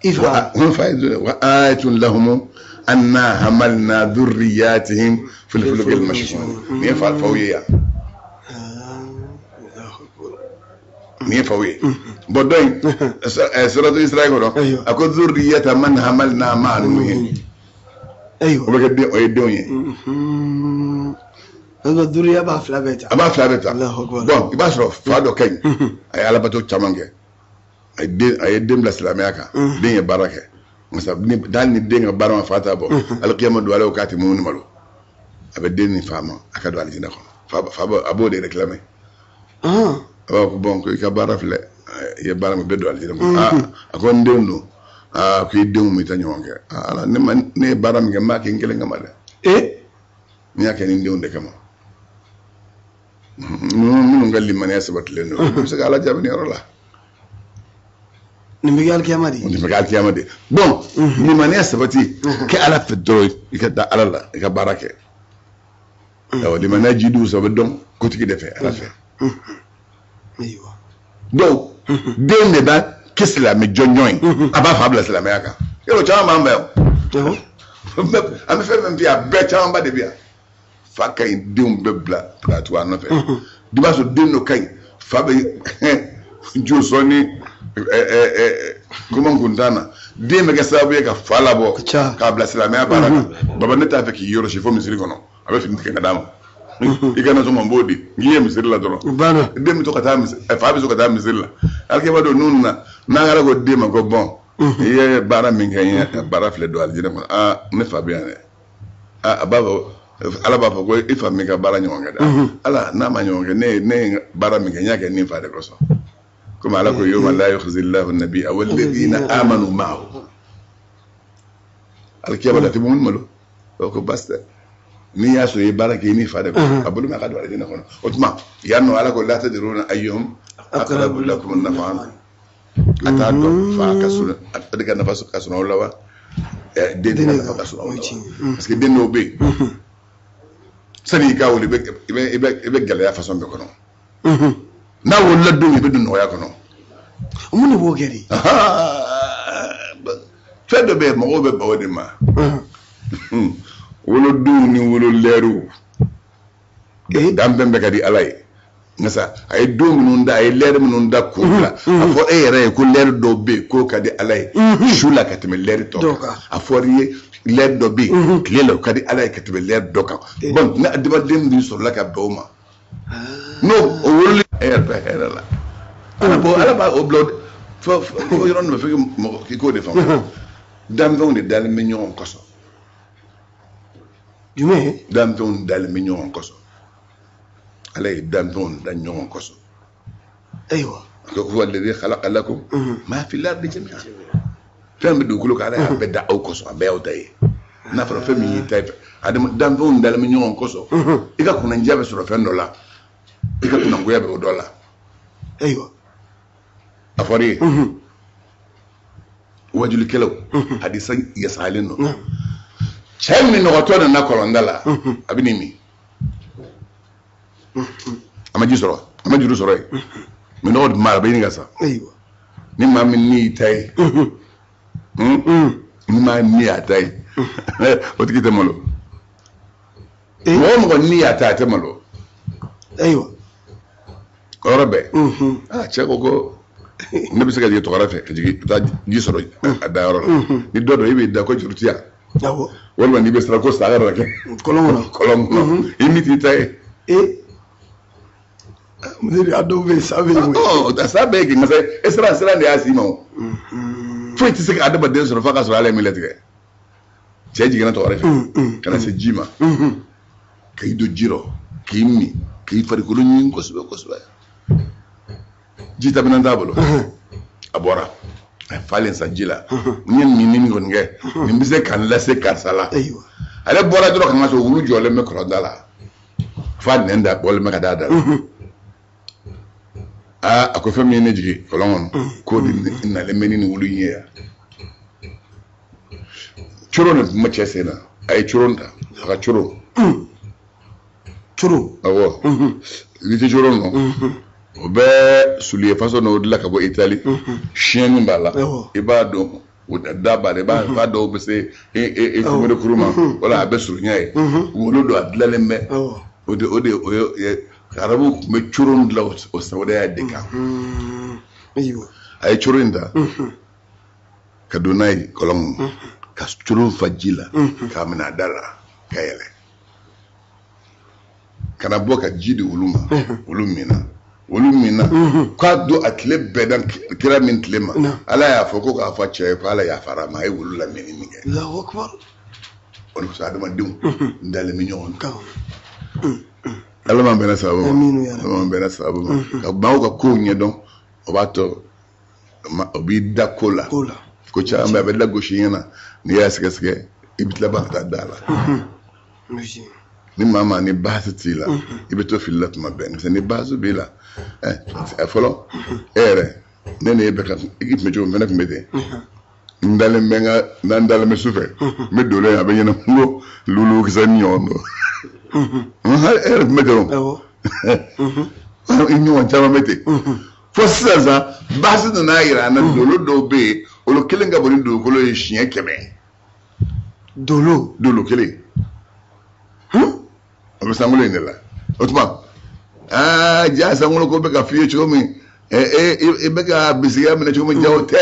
I fa. Fa ye. Wa ayatun lahum anna hamalna dhurriyatihim fil fulki al-mashhun. Nin ye fa faw ye yan, nin ye faw ye. Bon, dɔ in suratu Israël kɔnɔ, a ko zurriyata man hamalna ma'a Nuhin. O bɛ kɛ den, o ye denw ye. Zuriya b'a fila bɛɛ ta. A b'a fila bɛɛ ta. Bon, i b'a sɔrɔ fa dɔ ka ɲi, a ye alabato caman kɛ, a ye den bila silamɛya kan, den ye baara kɛ. Masa ni hali ni den ka baara ma fa ta bɔ, alikiyama don, Ala ko k'a tɛ mumuni malo, a bɛ den ni fa ma, a ka don alijinɛ kɔnɔ. Fa a b'o de réclamer. A b'a fɔ ko bon, ko i ka baara filɛ, i ye baara min, bɛ don alijinɛ kɔnɔ. Aa, a ko n denw don. Aa, ko i denw m'i ta ɲɔgɔn kɛ. Aa, Ala, ne ma ne ye baara min kɛ, n b'a kɛ n kelen kama dɛ. N y'a kɛ ni n denw de kama, minnu ka limaniya sabatilen don, u bɛ se ka Ala jaabi nin yɔrɔ la. Nin bɛ kɛ alikiyama de. Nin bɛ kɛ alikiyama de. Bon, limaniya sabati kɛ Ala fɛ dɔrɔn, i ka da Ala la, i ka baara kɛ. Awɔ, limaniya jidiw sɔrɔ bɛ dɔn kotigi de fɛ, Ala fɛ. Donc den de b'a kɛ silamɛ jɔnjɔn ye, a b'a fa bila silamɛya kan. Yɔrɔ caman b'an fɛ yan, an bɛ fɛn fɛn f'i ye, a bɛɛ camanba de bɛ yan. Fa ka ɲi, denw bɛ bila ka tugu a nɔfɛ. I b'a sɔrɔ den dɔ ka ɲi, fa bɛ jo sɔn ni kuma kuntan na, den bɛ kɛ sababu ye ka fa labɔ k'a bila silamɛya baara kan. Baba, ne t'a fɛ k'i yɔrɔ si fo misiri kɔnɔ, a bɛ fini tigɛ ka d'a ma, i kana sɔn ma, n b'o di n'i ye misiri la dɔrɔn. Den bɛ to ka taa misiri, fa bɛ to ka taa misiri la. Alikiyama don, n'u nana, n'an kɛra ko den ma ko bon, i ye baara min kɛ n ye, baara filɛ, don alijinɛ kɔnɔ. Aa, ne fa bɛ yan dɛ. Aa, a b'a fɔ Ala b'a fɔ ko i fa m'i ka baara ɲɔgɔn kɛ dɛ. Ala n'a ma ɲɔgɔn kɛ, ne ye baara min kɛ, n y'a kɛ ni fa de kosɔn. Komi Ala ko yawma la yukhzi llahu nabiyya walladhina amanu ma'ahu. Alikiyama la tɛ mun malo o ko baasi tɛ, n'i y'a sɔrɔ i ye baara kɛ i ni fa de kosɔn, a bolo mɛn a ka don alijinɛ kɔnɔ. O tuma yan nɔ, Ala ko la tadruna ayyuhum aqrabu lakum naf'an. A t'a dɔn fa ka surun, a de ka nafa ka surun aw la wa den de ka nafa ka surun aw la wa? Parce que den dɔw bɛ yen, sani i k'a wolo, i bɛ gɛlɛya façon bɛɛ kɔnɔ. N'a wolola don min, i bɛ don nɔgɔya kɔnɔ. Mun de b'o kɛ de? Fɛn dɔ bɛ yen, mɔgɔw bɛ ban o de ma, wolodenw ni wololɛriw. Danfɛn bɛɛ ka di Ala ye, nka sa a ye don minnu da, a ye lɛri minnu da k'o bila, a fɔ e yɛrɛ ye ko lɛri dɔw bɛ yen k'o ka di Ala ye su la ka tɛmɛ lɛri tɔ kan. A fɔra i ye lɛri dɔ bɛ yen tile la, o ka di Ala ye ka tɛmɛ lɛri dɔ kan. Bon, ni adamaden min sɔrɔla ka bɛn o ma, n'o o wololi, e yɛrɛ bɛ hɛrɛ la. Ala b'o, Ala b'a o bila fo yɔrɔ dɔ, fo mɔgɔ k'i k'o de faamu. Danfɛnw de dalen bɛ ɲɔgɔn kosɔn. Jumɛn? Danfɛnw dalen bɛ ɲɔgɔn kosɔn. Ala ye danfɛnw da ɲɔgɔn kosɔn. Ko huwa alladhi khalaqa lakum ma fil ardi jami'an. Fɛn bɛ dugukolo kan, Ala y'a bɛɛ da aw kosɔn, a bɛɛ y'aw ta ye. N'a fɔra fɛn min y'i ta ye, adama danfɛnw dalen bɛ ɲɔgɔn kosɔn. I ka kunnandiya bɛ sɔrɔ fɛn dɔ la, i ka kunnangoya bɛ o dɔ la. A fɔra i ye wajulikɛlaw, hadisa yasalen don, cɛ min nɔgɔtɔ nana kɔlɔnda la, a bɛ nin min, a ma ji sɔrɔ, a ma juru sɔrɔ yen, minɔgɔ dun b'a la, a bɛ ɲini ka sa. Ni maa min ni y'i ta ye, ni maa ni y'a ta ye, o tigi tɛ malo. Mɔgɔ o mɔgɔ ni y'a ta, a tɛ malo. O yɔrɔ bɛɛ, aa, cɛ ko ko ne bɛ se ka jigin tɔgɔra fɛ ka jigin ka taa ji sɔrɔ a dayɔrɔ la. Ni dɔ dɔ i b'i da ko juru ti yan, walima n'i bɛ siran ko sa kana kɛ kɔlɔn kɔnɔ. Kɔlɔn kɔnɔ, i ni t'i ta ye. A dɔw bɛ yen, sa bɛ yen. Ɔ, sa bɛ yen, nka e siran de y'a s'i ma. O foyi tɛ se ka adamaden sɔrɔ f'a ka sɔrɔ Ala ye min latigɛ. Cɛ jiginna tɔgɔra fɛ ka na se ji ma, ka i don ji rɔ, k'i min, k'i farikolo ɲimi kosɛbɛ kosɛbɛ. Ji tabinan t'a bolo, a bɔra, a falen sa ji la. N ye min min kɔni kɛ, nin bɛ se ka n lase karisa la. Ale bɔra dɔrɔn ka n ka sɔrɔ wulu jɔlen bɛ kɔlɔnda la, f'a nɛn da bɔlen bɛ ka d'a da la. Aa, a ko fɛn min ye ne jigin kɔlɔn kɔnɔ, k'o de nalen bɛ ni nin wulu in ye yan. Coron de tun bɛ cɛ sen na, a ye coron ta, a ka coron. Coron? Awɔ, i tɛ coron dɔn? O bɛ soulier façon dɔw dilan ka bɔ Itali, siyɛnni b'a la. I b'a dɔn, o da b'a la, i b'a dɔw bɛ se e kunbere ma, wala a bɛ surunya ye, wolo don, a dilanlen bɛ. O de o ye arabuw tun bɛ coron dilan o sawudaya de kan. A ye coron in ta ka don n'a ye kɔlɔn kɔnɔ, ka coron fa ji la, k'a minɛ a da la ka yɛlɛ ka na bɔ ka ji di olu ma. Olu minna, olu minna k'a don a tile bɛɛ da kira min tile ma. Ala y'a fɔ ko k'a fɔ cɛ ye ko Ala yafara a ma, a ye wulu lamini min kɛ. Allahu akbar. O de kosɔn adamadenw n dalen bɛ ɲɔgɔn kan. Ala m'an bɛnna sababu ma. Aminu ya Ala m'an bɛnna sababu ma ka maaw ka kow ɲɛdɔn, o b'a to o b'i da ko la. Ko la. Ko caman bɛ, a bɛ lagosi i ɲɛna, n'i y'a sɛgɛsɛgɛ, i bɛ tila ban ka taa da la. Ni maa maa ni baasi t'i la, i bɛ to fili la tuma bɛɛ. Parce que ni baasi b'i la, ɛ fɔlɔ e yɛrɛ, ne ni e bɛ ka i tun bɛ cogo min fɛnɛ tun bɛ ten. N dalen bɛ n ka n'an dalen bɛ su fɛ, n bɛ don yen, a bɛ ɲɛna n ko lulukisɛ ni ɲɔgɔn dɔn. Hali e yɛrɛ tun bɛ ten o, i ɲɔgɔn caman bɛ ten. Fo sisan sa, baasi nana yira an na, dolo dɔw bɛ yen, olu kelen ka bon ni dugukolo ye siɲɛ 100. Dolo? Dolo kelen, o bɛ sankolo in de la. O tuma aa, ja sankolo ko bɛ ka f'i ye cogo min, i bɛ ka bisigiya minɛ cogo min, ja o tɛ.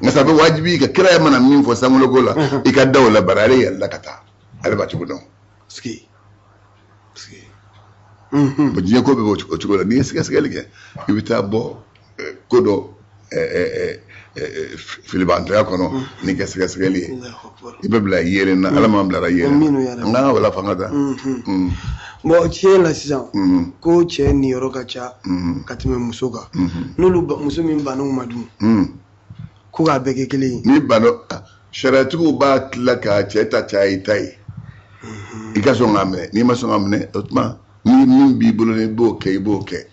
Nka sa, a bɛ wajibi ka kira mana min fɔ sankolo ko la, i ka da o la, bari ale yɛlɛla ka taa, ale b'a cogo dɔn. Bon, diɲɛ ko bɛ o cogo la. N'i ye sɛgɛsɛgɛli kɛ, i bɛ taa bɔ ko dɔ filibantɔya kɔnɔ n'i ka sɛgɛsɛgɛli ye. I bɛ bila yeelen na, Ala m'an bilara yeelen na. An k'an ka wala fanga ta. Bon, tiɲɛ la sisan ko cɛ niyɔrɔ ka ca ka tɛmɛ muso kan. N'olu muso min bann'o ma dun, ko k'a bɛɛ kɛ kelen ye. Ni banna, sariyatigiw b'a tila k'a cɛ ta caya i ta ye. I ka sɔn k'a minɛ, n'i ma sɔn k'a minɛ, o tuma ni min b'i bolo n'i b'o kɛ, i b'o kɛ.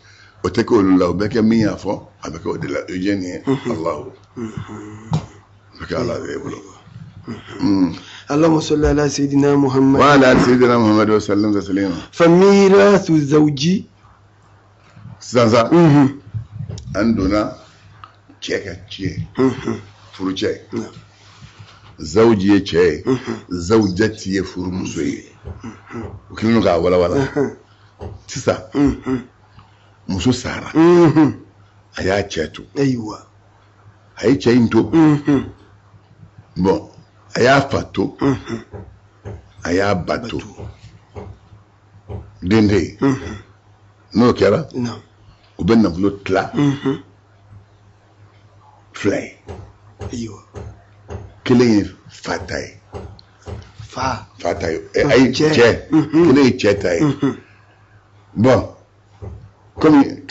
O tɛ kɛ olu la, o bɛ kɛ min y'a fɔ, a bɛ kɛ o de la. Eugène ye Alahu. A bɛ kɛ Ala de bolo. اللهم صل على سيدنا محمد وعلى سيدنا محمد وسلم تسليما. فميراث الزوج sisan sa an donna cɛ ka tiɲɛ, furucɛ. Zawji ye cɛ ye, zawjati ye furumuso ye. O kɛlen don k'a walawala sisan. Muso sara, a y'a cɛ to. Ayiwa. A ye cɛ in to. Bon, a y'a fa to, a y'a ba to, den tɛ yen. N'o kɛra, u bɛ nafolo tila fila ye. Ayiwa. Kelen ye fa ta ye. Fa fa ta ye, ayi, cɛ kelen ye cɛ ta ye. Bon, komi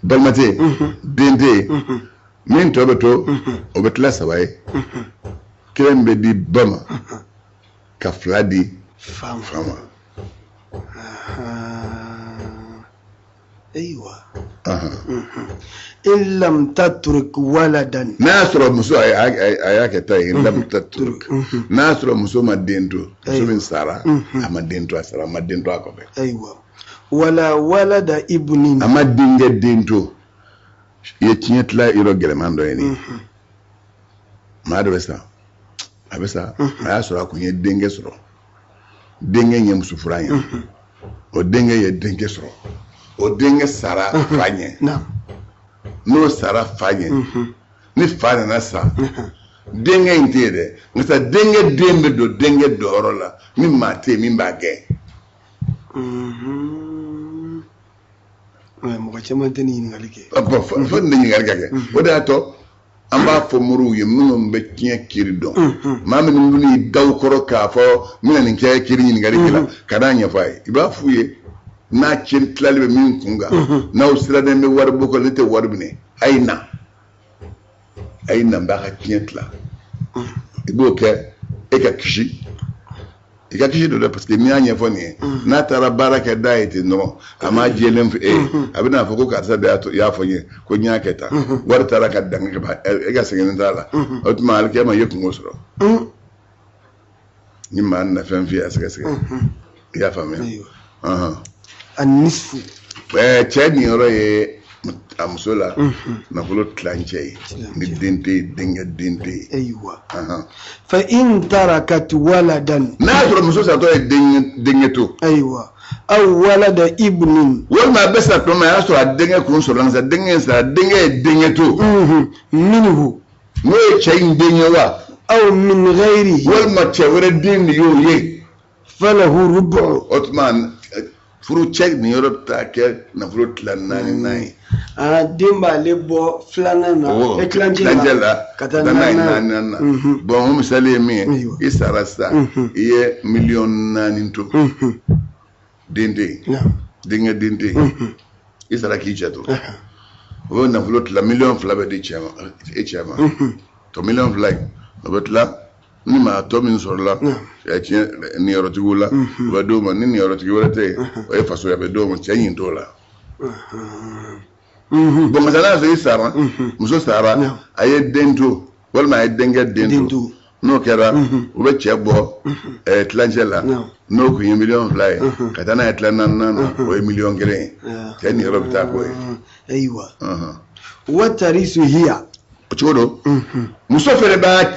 balima tɛ yen, den tɛ yen, min tɔ bɛ to, o bɛ tila saba ye. Kelen bɛ di ba ma, ka fila di fa ma. Ayiwa. In lam tatruk waladan. N'a y'a sɔrɔ muso a y'a kɛ ta ye, in lam tatruk, n'a y'a sɔrɔ muso ma den to, muso min sara, a ma den to, a sara, a ma den to a kɔfɛ. Ayiwa. Wala walada ibnin. A ma denkɛ den to. I ye tiɲɛ tila yɔrɔ gɛlɛman dɔ ye nin ye. Maa dɔ bɛ sa, a bɛ sa, a y'a sɔrɔ a kun ye denkɛ sɔrɔ. Denkɛ ye muso furu a ɲɛ. O denkɛ ye denkɛ sɔrɔ. O denkɛ sara fa ɲɛ. N'o sara fa ɲɛ, ni fa nana sa, denkɛ in tɛ yen dɛ, nka denkɛ den bɛ don denkɛ dɔyɔrɔ la ni maa tɛ yen min b'a gɛn. Mɔgɔ caman tɛ nin ɲininkali kɛ. Fo nin ɲininkali ka kɛ. O de y'a to an b'a fɔ moriw ye minnu bɛ tiɲɛ kiiri dɔn. Maa minnu bɛ da u kɔrɔ k'a fɔ n bɛna nin kɛ kiiri ɲininkali kɛ la, ka n'a ɲɛfɔ a ye. I b'a f'u ye n'a tiɲɛ tilali bɛ min kun kan, n'aw sirannen bɛ wari bɔ kɔ, ne tɛ wari minɛ, a ye na. A ye na n b'a ka tiɲɛ tila. I b'o kɛ e ka kisi. I ka kisi don dɛ, parce que n'i y'a ɲɛfɔ nin ye, n'a taara baara kɛ da ye ten dɔrɔn, a m'a jɛlen fɔ e ye, a bɛna fɔ ko karisa de y'a fɔ n ye ko n y'a kɛ tan, wari taara ka dan kɛ, e ka sɛgɛnnen t'a la. O tuma alikiyama i ye kungo sɔrɔ. Ni maa nana fɛn f'i ye, a sɛgɛsɛgɛ. I y'a faamuya? A nisfu. Cɛ niyɔrɔ ye a muso la nafolo tilancɛ ye, ni den tɛ yen, denkɛ den tɛ yen. Ayiwa. Fa in tarakat waladan. N'a y'a sɔrɔ muso satɔ ye denkɛ to. Ayiwa. Aw walada ibnin. Walima a bɛ sa tuma min, a y'a sɔrɔ a denkɛ kun sɔrɔla, nka denkɛ in sara, denkɛ ye denkɛ to. Minhu. N'o ye cɛ in den ye wa? Aw min ghayrihi. Walima cɛ wɛrɛ den de y'o ye. Falahu rubu. O tuma furu cɛ niyɔrɔ bɛ taa kɛ nafolo tila naani ye. Den b'ale bɔ filanan na, tilancɛ la ka taa naani na. Bon, o misali ye min ye, i sara sisan, i ye 4 miliyɔn to, den tɛ yen, denkɛ den tɛ yen, i sara k'i cɛ to, o bɛ nafolo tila, 2 miliyɔn bɛ di cɛ ma, e cɛ ma. Tɔ 2 miliyɔn in, o bɛ tila ni maa tɔ min sɔrɔla tiɲɛ niyɔrɔtigiw la, o bɛ d'o ma. Ni niyɔrɔtigi wɛrɛ tɛ yen, o ye faso ye, a bɛ d'o ma. Cɛ ɲin t'o la. Bon, masa n'a sɔrɔ i sara, muso sara, a ye den to, walima a ye denkɛ den to, n'o kɛra, u bɛ cɛ bɔ tilancɛ la, n'o kun ye 2 miliyɔn ye, ka taa n'a ye tila naaninan na, o ye 1 miliyɔn ye. Cɛ niyɔrɔ bɛ taa k'o ye. Ayiwa. Wa tarisu hiya. O cogo don, muso fɛnɛ b'a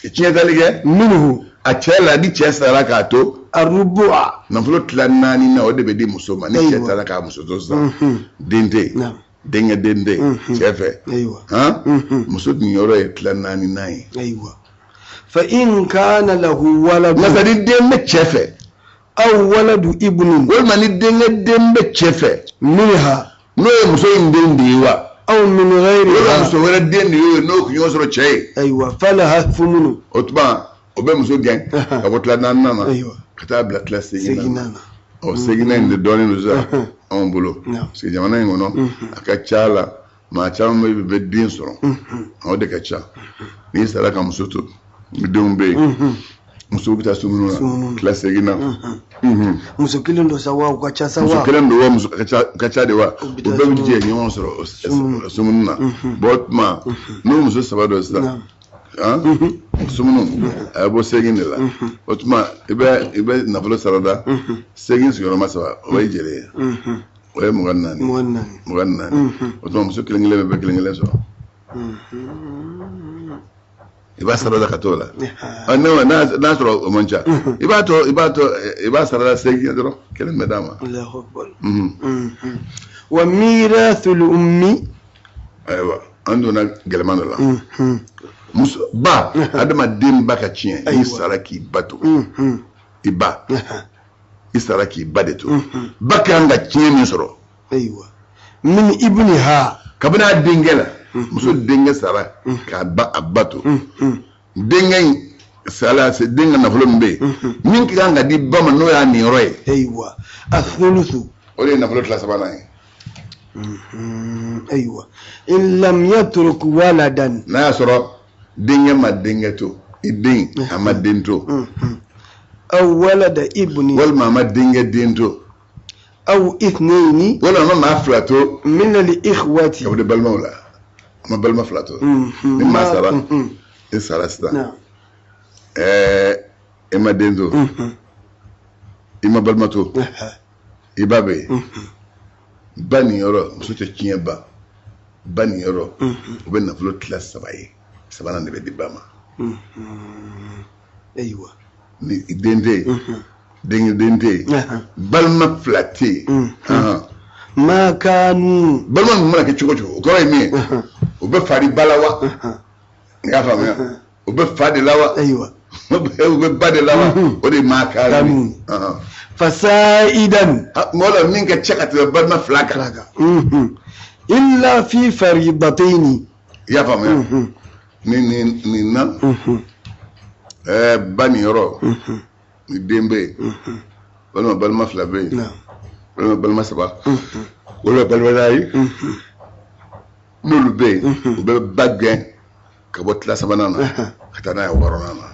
tiɲɛtali kɛ minhu a cɛ la, ni cɛ sara k'a to. Arubu'a. Nafolo tila naani na, o de bɛ di muso ma ni cɛ taara k'a muso to sisan, den tɛ yen, denkɛ den tɛ yen cɛ fɛ. Ayiwa. Muso niyɔrɔ ye tila naani nan ye. Ayiwa. Fa in kana lahu waladu. Nka ni den bɛ cɛ fɛ. Aw waladu ibnin. Walima ni denkɛ den bɛ cɛ fɛ. Minha. N'o ye muso in den de ye wa? Aw min ghayriha. Walima muso wɛrɛ den de y'o ye n'o tun ɲɔgɔn sɔrɔ cɛ ye. Ayiwa falaha thumunu. O tuma o bɛ muso gɛn ka bɔ tila naaninan na ka taa bila tila seginnan na. Ɔ seginnan in de dɔnnen don sisan anw bolo parce que jamana in kɔnɔ a ka ca la maa caman bɛ den sɔrɔ, o de ka ca. N'i sara ka muso to, denw bɛ yen, musow bɛ taa sumuni na tila seginnan. Muso kelen don sa wa u ka ca sa wa? Muso kelen don wa, muso ka ca de wa, u bɛɛ bɛ jɛ ɲɔgɔn sɔrɔ sumuni na. Bon o tuma n'o muso saba don sisan, sumuni a bɛ bɔ segin de la. O tuma i bɛ nafolo sarada segin sigiyɔrɔma saba, o ye jeli ye, o ye 24. 24. O tuma muso kelen kelen bɛ kelen kelen sɔrɔ. I b'a sarada ka t'o la. N'a sɔrɔ o man ca, i b'a to i b'a sarada segin dɔrɔn, kelen bɛ d'a ma. Wa mirathul ummi. Ayiwa an donna gɛlɛman dɔ la. Muso ba, adamaden ba ka tiɲɛ, i sara k'i ba to. I ba, i sara k'i ba de to. Ba ka kan ka tiɲɛ min sɔrɔ. Ayiwa min ibniha. Kabini a denkɛ la, muso denkɛ sara k'a ba a ba to. Denkɛ in sara, den ka nafolo min bɛ yen, min ka kan ka di ba ma n'o y'a niyɔrɔ ye. Ayiwa a thuluthu. O de ye nafolo tila sabanan ye. Ayiwa in lam yatruk waladan. N'a y'a sɔrɔ denkɛ ma denkɛ to, i den a ma den to. Aw walada ibni. Walima a ma denkɛ den to. Aw ithnayni. Walima a ma maa fila to. Min al-ikhwati. Ka bɔ balimaw la, a ma balima fila to. Ni maa sara, i sara sisan. E ma den to. I ma balima to. I ba bɛ yen. Ba niyɔrɔ, muso tɛ tiɲɛ ba. Ba niyɔrɔ, o bɛ nafolo tila saba ye. Sabanan de bɛ di ba ma. Ayiwa. Ni den tɛ yen, denkɛ den tɛ yen, balima fila tɛ yen. Ma kanu. Balima ninnu mana kɛ cogo cogo, o kɔrɔ ye min ye, u bɛ fa di ba la wa? I y'a faamuya? U bɛ fa de la wa? Ayiwa. U bɛ ba de la wa? O de ye ma kanu. Fasaidan. Mɔgɔ la min ka ca ka tɛmɛ balima fila kan. Illa fi faridatayni. I y'a faamuya? Nin na. Ba niyɔrɔ, ni den bɛ yen, walima balima fila bɛ yen, walima balima saba, walima balima naani, n'olu bɛ yen, u bɛ ba gɛn ka bɔ tila sabanan na ka taa n'a ye wɔɔrɔnan na.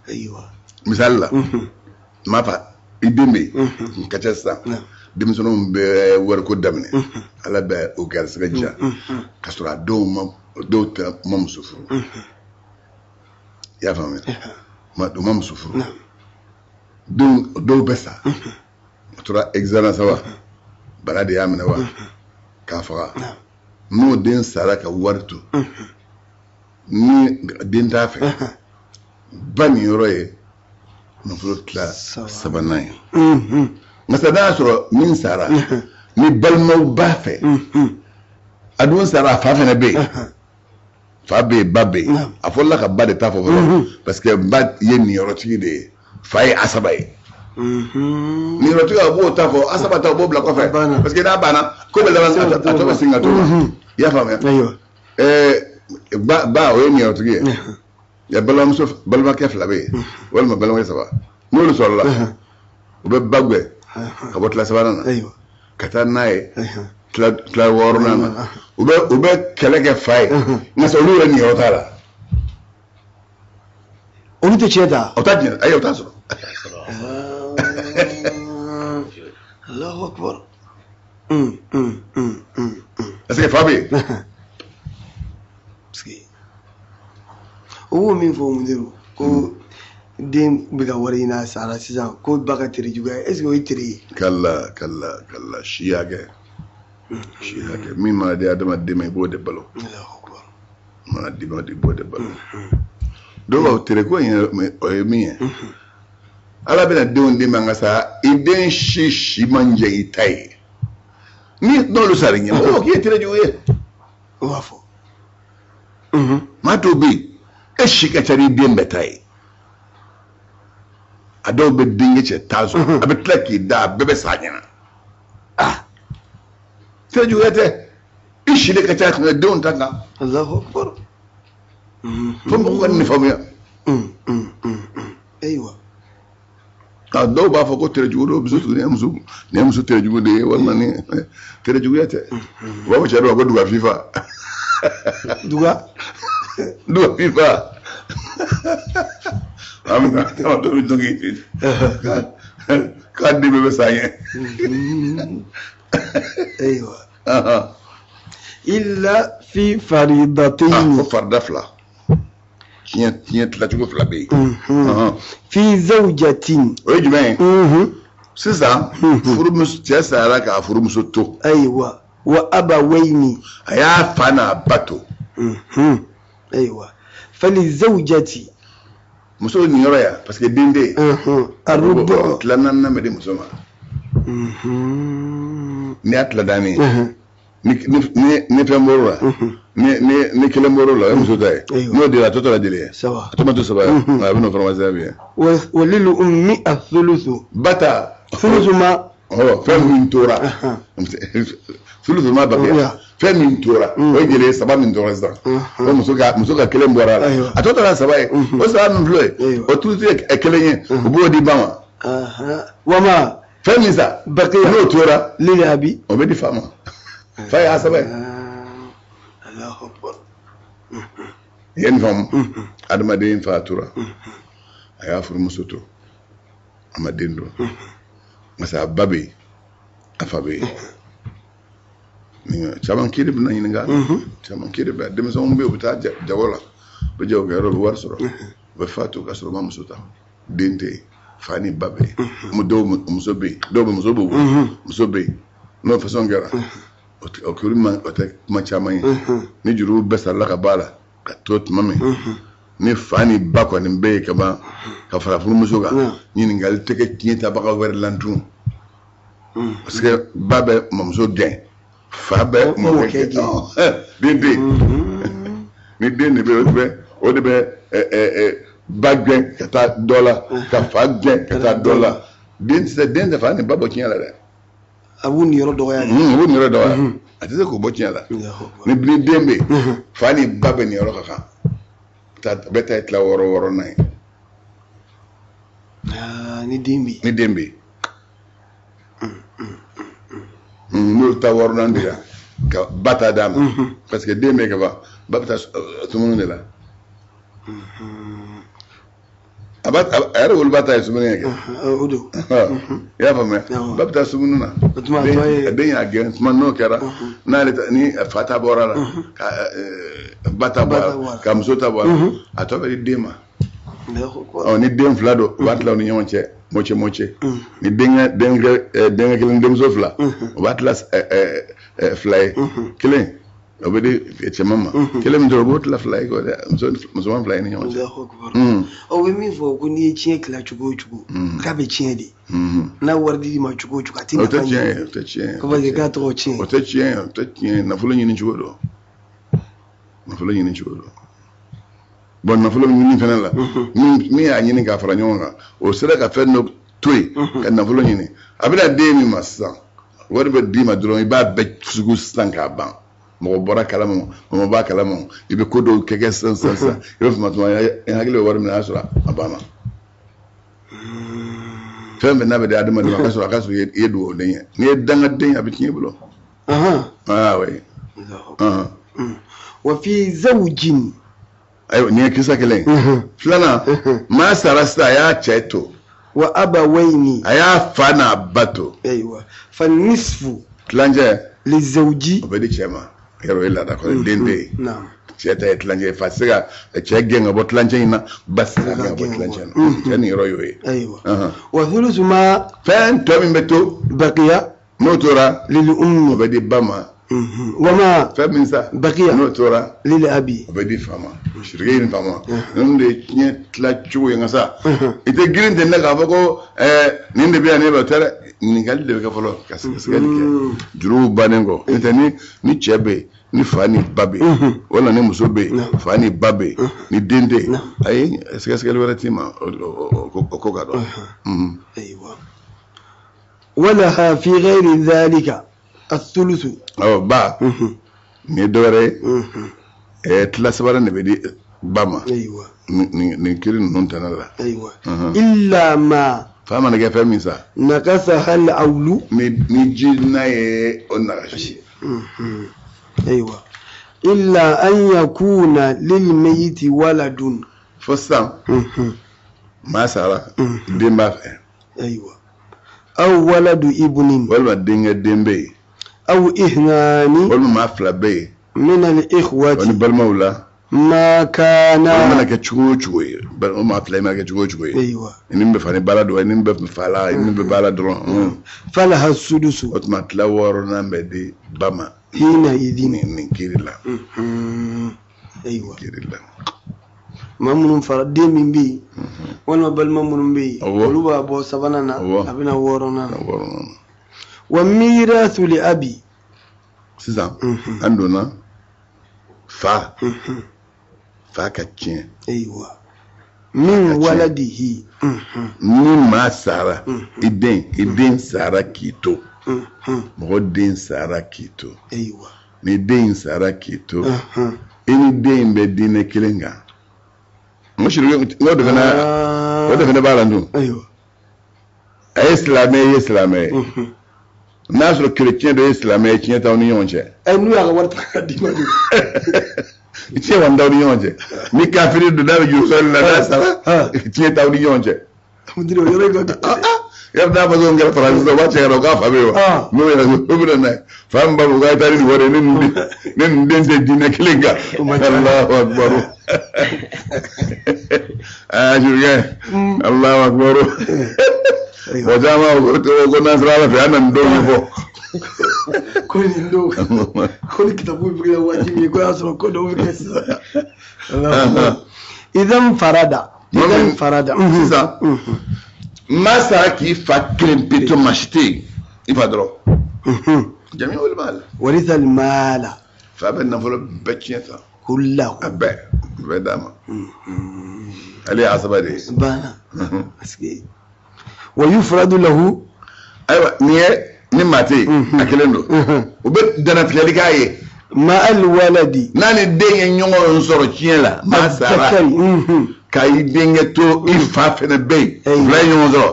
Ayiwa. Misali la, n m'a fa i den bɛ yen, n ka ca sisan, denmisɛnninw bɛ wariko daminɛ, Ala bɛ o garisɛgɛ diya, ka sɔrɔ a dɔw ma, dɔw tɛ ma muso furu. I y'a faamuya? U ma muso furu. Dɔw bɛ sa, u tora examen sa wa, bana de y'a minɛ wa, k'a faga. N'o den sara ka wari to, ni den t'a fɛ, ba niyɔrɔ ye nafolo tila sabanan ye. Nka n'a y'a sɔrɔ min sara ni balimaw b'a fɛ, a dun sara a fa fana bɛ yen. Fa bɛ yen, ba bɛ yen. A fɔlɔla ka ba de ta fɔ fɔlɔ, parce que ba ye niyɔrɔtigi de ye, fa ye asaba ye. Niyɔrɔtigi a b'o ta fɔ, asaba ta o b'o bila kɔfɛ, parce que n'a banna ko bɛ laban a tɔ bɛ segin ka t'o ma. I y'a faamuya? Ba o ye niyɔrɔtigi ye. Ya balimamuso, balimakɛ fila bɛ yen, walima balimakɛ saba, n'olu sɔrɔla, u bɛ ba gɛn ka bɔ tila sabanan na ka taa n'a ye tila wɔɔrɔnan na. U bɛ kɛlɛ kɛ fa ye, nka sa olu yɛrɛ niyɔrɔ t'a la. Olu tɛ tiɲɛ ta. O t'a tiɲɛ, ayi o t'a sɔrɔ. Allahu akbar. Parce que fa bɛ yen. Parce que o b'o min fɔ Mudiru, ko den bɛ ka wari ɲini a sara sisan, ko ba ka tere juguya, est ce que o ye tere ye? Kala kala kala, si hakɛ. Si hakɛ min mana di adamaden ma, i b'o de balo. Mana di ma, i b'o de balo. Dɔw b'a fɔ tere ko in o ye min ye. Ala bɛna denw d'i ma nka sa i den si man jɛ i ta ye. Ni n'olu sara i ɲɛ, o k'i ye tere jugu ye. O b'a fɔ. Maa dɔw bɛ yen, e si ka ca ni den bɛɛ ta ye. A dɔw bɛ denkɛ cɛ tan sɔrɔ, a bɛ tila k'i da, a bɛɛ bɛ sa a ɲɛna. Tere juguya tɛ, i si de ka ca ka tɛmɛ denw ta kan. Allahu akbar. Fo mɔgɔw ka nin faamuya. Ayiwa. A dɔw b'a fɔ ko tere jugu don, muso nin ye muso nin ye muso tere jugu de ye, walima ni tere juguya tɛ. U b'a fɔ cɛ dɔ ma ko duga fifa. Duga. Duga fifa. An bɛ taa dɔ bɛ dɔnkili k'a den bɛɛ bɛ sa ɲɛ. Ayiwa. Illa fi faridatayni. Fo farida fila. Tiɲɛ tilacogo fila bɛ yen. Fi zawjatin. O ye jumɛn ye? Sisan furumuso, cɛ sayara k'a furumuso to. Ayiwa. Wa abawayni. A y'a fa n'a ba to. Ayiwa. Fali zawjati. Muso niyɔrɔ yan parce que den tɛ yen. Arubu. Tila naaninan bɛ di muso ma. N'i y'a tila naani ye. Ni fɛn bɔr'o la, ni kelen bɔr'o la, o ye muso ta ye. N'o dira, a tɔ tora joli ye? Saba. A tɔ ma to saba ye. A bɛ n'o fana sira bi. Walil ummi athuluthu. Ba ta. Thuluthu ma. Fɛn min tora. Thuluthu ma bakiya. Fɛn min tora, o ye joli ye? Saba min tora sisan. O muso ka kelen bɔra a la. A tɔ tora saba ye. O saba min filɛ ye, o thuluthu ye kelen ye. O b'o di ba ma. Wama. Fɛn min sa. Bakiya. N'o tora. Lil abi. O bɛ di fa ma. Fa y'a saba ye. Allahu akbar. I ye nin faamu? Adamaden fatura, a y'a furumuso to, a ma den don. Parce que a ba bɛ yen, a fa bɛ yen. Caman kiri bɛna ɲininka. Caman kiri bɛ denmisɛnw bɛ yen, u bɛ taa jago la, u bɛ jago kɛ yɔrɔ, u bɛ wari sɔrɔ, u bɛ fatu ka sɔrɔ u ma muso ta. Den tɛ yen, fa ni ba bɛ yen. Dɔw muso bɛ yen, dɔw bɛ muso b'u bolo, muso bɛ yen. N'o façon kɛra, o kiri man, o tɛ kuma caman ye. Ni juru bɛɛ sarala ka b'a la ka to tuma min, ni fa ni ba kɔni bɛ yen ka ban ka fara furumuso kan, ɲininkali tɛ kɛ tiɲɛ tabaga wɛrɛ la tun. Parce que ba bɛ mamuso gɛn, fa bɛ mɔkɛ gɛn. Den tɛ yen. Ni den de bɛ yen, o de bɛ ba gɛn ka taa dɔ la, ka fa gɛn ka taa dɔ la. Den tɛ se, den tɛ fa ni ba bɔ tiɲɛ la dɛ. A b'u niyɔrɔ dɔgɔya. A b'u niyɔrɔ dɔgɔya. A tɛ se k'o bɔ tiɲɛ la. Ni den bɛ yen, fa ni ba bɛ niyɔrɔ ka kan. Bɛɛ ta ye tila wɔɔrɔ wɔɔrɔnan ye. Ni den bɛ yen. Ni den bɛ yen. N'olu ta wɔɔrɔnan dira, ka ba ta d'a ma. Parce que den bɛ yen ka ban, ba bɛ taa sumuni de la. A yɛrɛ woloba ta ye sumuni kɛ. O don. I y'a faamuya? Ba bɛ taa sumuni na. Den y'a gɛn tuma n'o kɛra, n'ale ni fa ta bɔra la, ka ba ta bɔra la, ka muso ta bɔra la, a tɔ bɛ di den ma. Ni den fila don, u b'a tila u ni ɲɔgɔn cɛ, moitié moitié. Ni denkɛ kelen denmuso fila, u b'a tila fila ye. Kelen o bɛ di cɛman ma, kelen min tora o b'o tila fila ye, musoman fila ye ni ɲɔgɔn cɛ. Aw bɛ min fɔ ko n'i ye tiɲɛ tila cogo o cogo, k'a bɛ tiɲɛ de. N'a wari dir'i ma cogo o cogo, a tɛ nafa ɲɛ. O tɛ tiɲɛ ye. Ko parce que k'a tɔgɔ tiɲɛ. O tɛ tiɲɛ ye, o tɛ tiɲɛ ye. Nafolo ɲini cogo don. Nafolo ɲini cogo don. Bon, nafolo ɲini fana la, min y'a ɲini k'a fara ɲɔgɔn kan, o sera ka fɛn dɔ to yen ka nafolo ɲini. A bɛna den min ma sisan, wari bɛ d'i ma dɔrɔn, i b'a bɛɛ sugu sisan k'a ban. Mɔgɔ bɔra kalama, mɔgɔ b'a kalama, i bɛ ko dɔw kɛ sisan sisan sisan, i bɛ fama tuma i hakili bɛ wari min na, a y'a sɔrɔ a banna. Fɛn fɛn n'a bɛ di adamaden ma, a ka sɔrɔ i ye dugawuden ye. N'i ye dangaden ye, a bɛ tiɲɛ i bolo. Ah oui. Wa fi zawjin. Ayiwa, nin ye kisa kelen ye. Filanan, maa sara sisan, a y'a cɛ to. Wa abawayni. A y'a fa n'a ba to. Ayiwa. Fa nisfu. Tilancɛ. Li zawji. O bɛ di cɛ ma. Yɔrɔ o ye laada kɔrɔ, den tɛ yen. Cɛ ta ye tilancɛ ye, fa tɛ se ka cɛ gɛn ka bɔ tilancɛ in na, ba tɛ se ka gɛn ka bɔ tilancɛ in na. Cɛ niyɔrɔ y'o ye. Ayiwa. Wa thuluthu ma. Fɛn tɔ min bɛ to. Bakiya. N'o tora. Lil ummi. O bɛ di ba ma. Wama. Fɛn min sa. Bakiya. N'o tora. Lil abi. O bɛ di fa ma. Sirike ni fa ma. Ninnu de ye tiɲɛ tila cogo ye nka sa. I tɛ girin ten dɛ k'a fɔ ko nin de bɛ yan, ne bɛ o tɛ dɛ. Ɲininkali de bɛ kɛ fɔlɔ ka sɛgɛsɛgɛli kɛ. Juruw bannen kɔ. N'o tɛ ni cɛ bɛ yen, ni fa ni ba bɛ yen, walima ni muso bɛ yen, fa ni ba bɛ yen, ni den tɛ yen, ayi, sɛgɛsɛgɛli wɛrɛ t'i ma o ko ka dɔn. Ayiwa. Walaha fi ghayri dhalika. Athuluthu. Awɔ, ba nin ye dɔwɛrɛ ye. Tila sabanan de bɛ di ba ma. Ayiwa. Nin kiri ninnu tana la. Ayiwa. Illa ma. Fa mana kɛ fɛn min sa. Nakasa hal awlu. Ni ji n'a ye o nagasi. Ayiwa. Illa an yakuna lil mayyiti waladun. Fo sisan. Maa sara. Den b'a fɛ. Ayiwa. Aw waladu ibnin. Walima denkɛ den bɛ yen. Aw ihnani. Walima maa fila bɛ yen. Min al ikhwati. Ni balimaw la. Ma kana. O mana kɛ cogo o cogo ye, o maa fila in mana kɛ cogo o cogo ye. Ayiwa. Ni min bɛ fa ni baara dɔn, ni min bɛ fa la, ni min bɛ baara dɔrɔn. Falaha sudusu. O tuma tila wɔɔrɔnan bɛ di ba ma. Hina idin. Nin kiri la. Ayiwa. Kiri la. Maa minnu fara den min bɛ yen, walima balima minnu bɛ yen, olu b'a bɔ sabanan na, a bɛna wɔɔrɔnan na. Wa mirasu li abi. Sisan an donna fa. Fa ka tiɲɛ. Ayiwa. Min waladihi. Ni maa sara, i den sara k'i to. Mɔgɔ den sara k'i to. Ayiwa. Ni den sara k'i to, i ni den in bɛ diinɛ kelen kan. N ko de fana, o de fana b'a la dun. Ayiwa. A ye silamɛ ye, silamɛ ye. N'a sɔrɔ kerecɛn dɔ ye silamɛ ye, tiɲɛ t'aw ni ɲɔgɔn cɛ. N'u y'a ka wari ta k'a d'i ma dun. Tiɲɛ kɔni t'aw ni ɲɔgɔn cɛ. Ni kafiri don n'a bɛ juru sɔrɔ la n'a sara, tiɲɛ t'aw ni ɲɔgɔn cɛ. O yɔrɔ in ka gɛlɛn. Yɔrɔ n'a fɔ ko n kɛra faransi sisan, u b'a cɛ ka na u k'a fa bɛ yen wa? N'o yɛrɛ o bɛ na n'a ye. Fa min b'a fɔ k'a ye taa ni nin wari ye, ne nin den tɛ diinɛ kelen kan. Alahu akibaru. Aa Jurukɛ, Alahu akibaru. Mɔgɔ caman ko n'an sera Ala fɛ an na nin dɔw ɲɛfɔ. Ko nin don, ko ni kitabu bɛ kɛ waati min, ko y'a sɔrɔ ko dɔw bɛ kɛ sisan. Idan farada. Idan farada. Sisan, maa sara k'i fa kelen pe to, maa si tɛ yen, i fa dɔrɔn. Jami wal maal. Warisa al maala. Fa bɛ nafolo bɛɛ tiɲɛ ta. Kullahu. A bɛɛ d'a ma. Ale ye asaba de ye. Banna. Parce que wa yufradu lahu. Ayiwa, nin ye ni maa tɛ yen, a kelen don. U bɛ dannatigɛli k'a ye. Ma al waladi. N'a ni den ye ɲɔgɔn sɔrɔ tiɲɛ la, maa sara. Ka i denkɛ to, i fa fɛnɛ bɛ yen. Fila ye ɲɔgɔn sɔrɔ.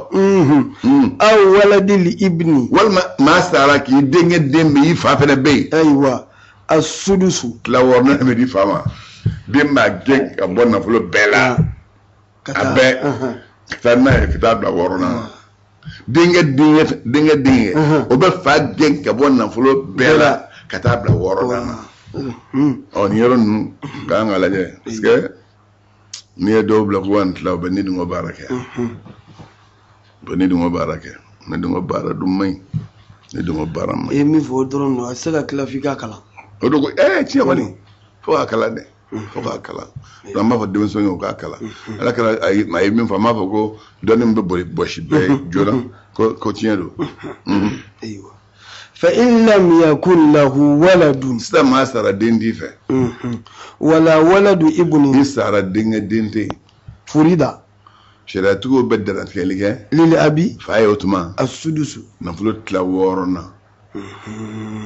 Aw waladi li ibni. Walima maa sara k'i denkɛ den bɛ yen, i fa fɛnɛ bɛ yen. Ayiwa, a sudusu. Tila wɔɔrɔnan bɛ di fa ma. Den b'a gɛn ka bɔ nafolo bɛɛ la. A bɛɛ. Ka taa n'a ye ka taa bila wɔɔrɔnan na. Denkɛ denkɛ o bɛ fa gɛn ka bɔ nafolo bɛɛ la ka taa bila wɔɔrɔnan na. Ɔ nin yɔrɔ ninnu ka kan ka lajɛ parce que n'i ye dɔw bila ko ka nin tila, u bɛ ni dungɔ baara kɛ. U bɛ ni dungɔ baara kɛ. Ni dungɔ baara dun man ɲi. Ni dungɔ baara man ɲi. I ye min fɔ o dɔrɔn don, a tɛ se ka tila f'i k'a kalan. O don ko tiɲɛ kɔni, fo k'a kalan dɛ. Fo k'a kalan. Donc an b'a fɔ denmisɛnw ye u k'a kalan. Ala kɛra a ye min fɔ, an b'a fɔ ko dɔnni min bɛ boli bɔsi bɛɛ ye joona, ko tiɲɛ don. Ayiwa. Fa in lam yakun lahu waladun. Sisan maa sara den t'i fɛ. Wala waladu ibni. I sara denkɛ den tɛ yen. Furida. Sariyatigiw bɛ dannatigɛli kɛ. Lil abi. Fa ye o tuma. As-sudusu. Nafolo tila wɔɔrɔnan.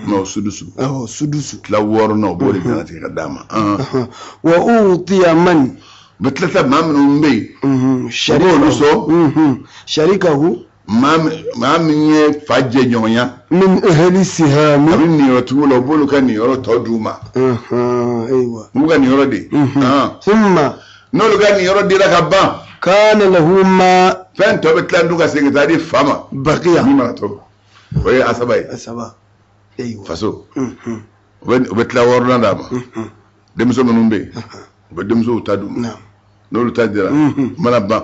N'o sudusu. Awɔ, sudusu. Tila wɔɔrɔnan, o b'o de dannatigɛ ka d'a ma. Wa utiya man. U bɛ tila maa minnu bɛ yen. U b'olu sɔn. Sharikahu. Maa min ye fa jɛ ɲɔgɔnya. Min ahli sihami. A bɛ niyɔrɔtigiw la, u b'olu ka niyɔrɔ tɔ d'u ma. Ayiwa. U b'u ka niyɔrɔ di. Thumma. N'olu ka niyɔrɔ dira ka ban. Kana lahu ma. Fɛn tɔ bɛ tila dun ka segin ka taa di fa ma. Baqiya. Min mana to. O ye asaba ye. Asaba. Ayiwa. Faso. U bɛ tila wɔɔrɔnan d'a ma. Denmuso minnu bɛ yen, u bɛ denmusow ta d'u ma. N'olu ta dira, mana ban,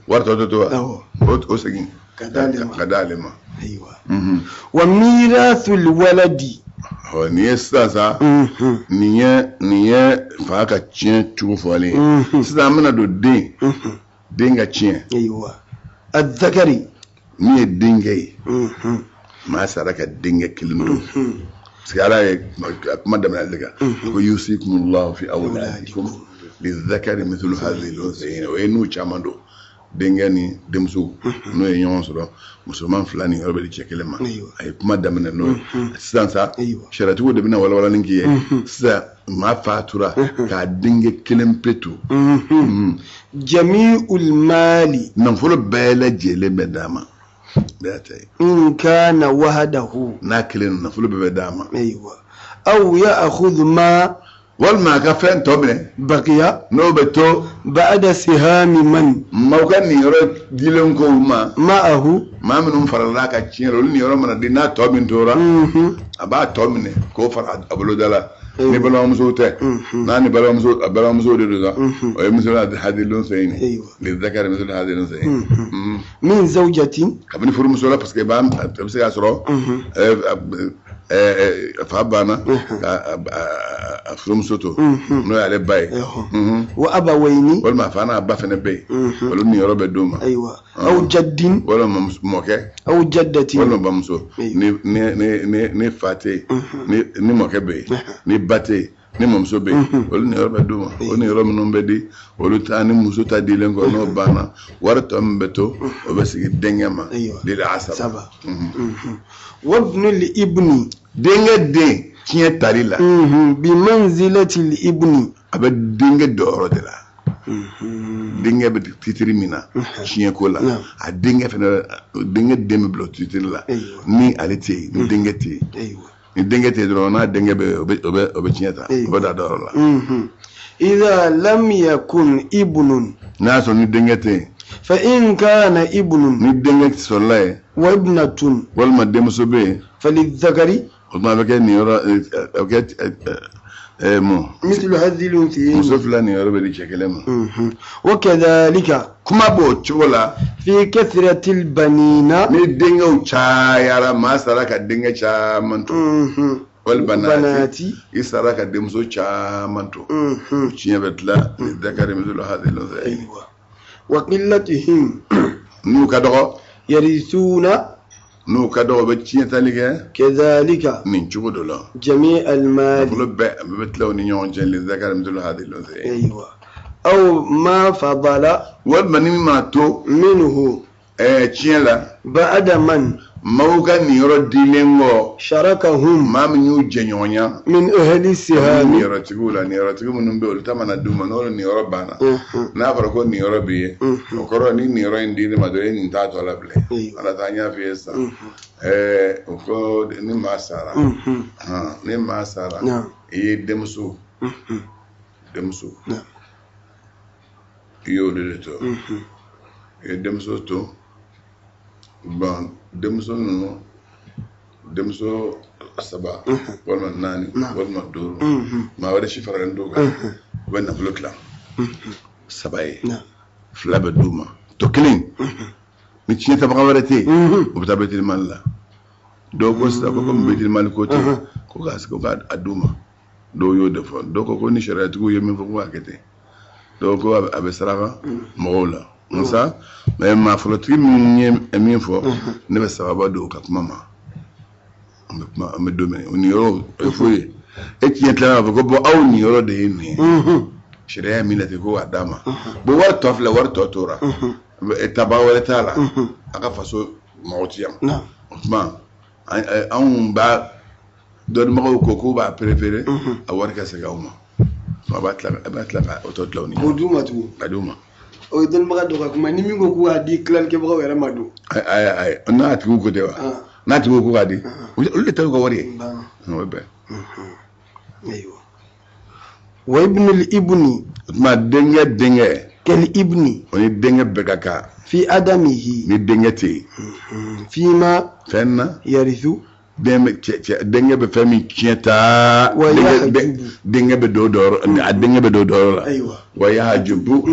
wari tɔ tɛ to wa? O segin. Ka d'ale ma. Ayiwa. Wa mirasul waladi. Ɔ nin ye sisan sa, nin ye fa ka tiɲɛ cogo fɔlen ye. Sisan an bɛna don den ka tiɲɛ. Ayiwa. Adzakari. Min ye denkɛ ye. Maa sara ka denkɛ kelen to. Parce que Ala ye kuma daminɛ ale kan. Ko yusikumullahu fi awladikum lizakari mithlu hadhil unsayni. O ye n'u caman don. Denkɛ ni denmuso n'o ye ɲɔgɔn sɔrɔ, musoman fila niyɔrɔ bɛ di cɛ kelen ma. A ye kuma daminɛ n'o ye sisan sa, sariyatigiw de bɛna walawalani k'i ye sisan. Maa fatura k'a denkɛ kelen pe to. Jami'ul mali. Nafolo bɛɛ lajɛlen bɛ d'a ma, bɛɛ y'a ta ye. In kana wahdahu. N'a kelen, nafolo bɛɛ bɛ d'a ma. Ayiwa, aw ya'khudhu ma. Walima a ka fɛn tɔ minɛ. Baqiya. N'o bɛ to. Ba'da sihami man. Maaw ka niyɔrɔ dilen ko u ma. Ma'ahu. Maa minnu farala a ka tiɲɛ la, olu niyɔrɔ mana di, n'a tɔ min tora, a b'a tɔ minɛ k'o fara a boloda la. Ni balimamusow tɛ, n'a ni balimamuso, a balimamusow de don sa, o ye mislu hadil unsayni, lizakari mislu hadil unsayni. Min zawjatin. Kabini furumuso la, parce que a bɛ se k'a sɔrɔ fa banna ka a furumuso to, n'o y'ale ba ye. Wa abawayni. Walima a fa n'a ba fana bɛ yen, olu niyɔrɔ bɛ d'u ma. Ayiwa, aw jaddin. Walima mɔkɛ. Aw jaddatin. Walima bamuso. Ni fa tɛ yen, ni mɔkɛ bɛ yen, ni ba tɛ yen, ni mamuso bɛ yen, olu niyɔrɔ bɛ d'u ma. O niyɔrɔ minnu bɛ di olu ta ni muso ta dilen kɔ, n'o banna, wari tɔ min bɛ to, o bɛ sigi denkɛ ma, lil asaba. Wabnu li ibni. Denkɛ den tiɲɛ tali la. Bi manzilati li ibni. A bɛ denkɛ dɔyɔrɔ de la. Denkɛ bɛ titiri min na tiɲɛ ko la, a denkɛ fana, denkɛ den bɛ bila o titiri la ni ale tɛ yen, ni denkɛ tɛ yen. Ni denkɛ tɛ yen dɔrɔn, n'a denkɛ bɛ yen, o bɛ tiɲɛ ta, o bɛ da dɔyɔrɔ la. Idha lam yakun ibnun. N'a y'a sɔrɔ ni denkɛ tɛ yen. Fa in kana ibnun. Ni denkɛ sɔrɔla yen. Wa ibnatun. Walima denmuso bɛ yen. Falidhakari. O tuma a bɛ kɛ nin yɔrɔ, a bɛ kɛ mun? Mithlu hadhil unthayayn. Muso fila niyɔrɔ bɛ di cɛ kelen ma. Wa kadhalika. Kuma b'o cogo la. Fi kathratil banina. Ni denkɛw cayara, maa sara ka denkɛ caman to. Wali banati, i sara ka denmuso caman to. Tiɲɛ bɛ tila lidhakari mithlu hadhil unthayayn. Wa qillatihim. N'u ka dɔgɔ. Yarithuna. N'u ka dɔgɔ, u bɛ tiɲɛ tali kɛ. Kadhalika. Nin cogo dɔ la. Jami' al-mali. Nafolo bɛɛ, a bɛɛ bɛ tila u ni ɲɔgɔn cɛ, lidhakari mithlu hadhil unthayayn. Ayiwa, aw ma fadala. Walima ni min mana to. Minhu. Tiɲɛ la. Ba'da man. Maaw ka niyɔrɔ dilen kɔ. Sharakahum. Maa min y'u jɛɲɔgɔnya. Min ahli sihami. Niyɔrɔtigiw la, niyɔrɔtigi minnu bɛ yen, olu ta mana d'u ma, n'olu niyɔrɔ banna. N'a fɔra ko niyɔrɔ b'i ye, o kɔrɔ ni niyɔrɔ in dir'i ma dɔrɔn, e nin t'a tɔ la bilen. Ala ta, an y'a f'i ye sisan. O ko ni maa sara, ni maa sara, i ye denmuso, i y'olu de to. I ye denmuso to. Bon, denmuso ninnu, denmuso saba walima naani walima duuru, maa wɛrɛ si faralen t'o kan, u bɛ nafolo tila saba ye, fila bɛ d'u ma, tɔ kelen, ni tiɲɛ tabaga wɛrɛ tɛ yen, u bɛ taa bɛtirimali la. Dɔw ko sisan ko komi bɛtirimali ko tɛ yen, ko k'a d'u ma. Dɔw y'o de fɔ. Dɔw ko ko ni sariyatigiw ye min fɔ, ko k'a kɛ ten. Dɔw ko a bɛ saraka mɔgɔw la. Nka mɛ maa fɔlɔtigi min ye min fɔ, ne bɛ sababa don o ka kuma ma. An bɛ kuma, an bɛ don min, o niyɔrɔ, o ye foyi ye. E tiɲɛ tilala k'a fɔ ko bɔn, aw niyɔrɔ de ye nin ye, sariya ye min lajɛ ko k'a d'a ma. Bɔn, wari tɔ filɛ, wari tɔ tora, tabaga wɛrɛ t'a la, a ka faso mɔgɔ ti yan. O tuma anw b'a dɔnnibagaw ko k'u b'a préféré a wari ka segin aw ma. A b'a tila ka o tɔ tila u ni K'o d'u ma tugun. Ka d'u ma. O ye dɔnnibaga dɔ ka kuma. Ni min ko k'u k'a di tilalikɛbagaw yɛrɛ ma don. Ayi, ayi, n'a tigiw ko tɛ wa? N'a tigiw ko k'a di, olu de ta y'u ka wari ye, o bɛ bɛn. Ayiwa, wa ibnul ibni. O tuma denkɛ denkɛ. Kal ibni. O ni denkɛ bɛɛ ka kan. Fi adamihi. Ni denkɛ tɛ yen. Fima. Fɛn na. Yarithu. Den bɛ cɛ cɛ denkɛ bɛ fɛn min tiɲɛ taa. Wa Denkɛ bɛ don dɔyɔrɔ, a denkɛ bɛ don dɔyɔrɔ la. Wa yahajubu,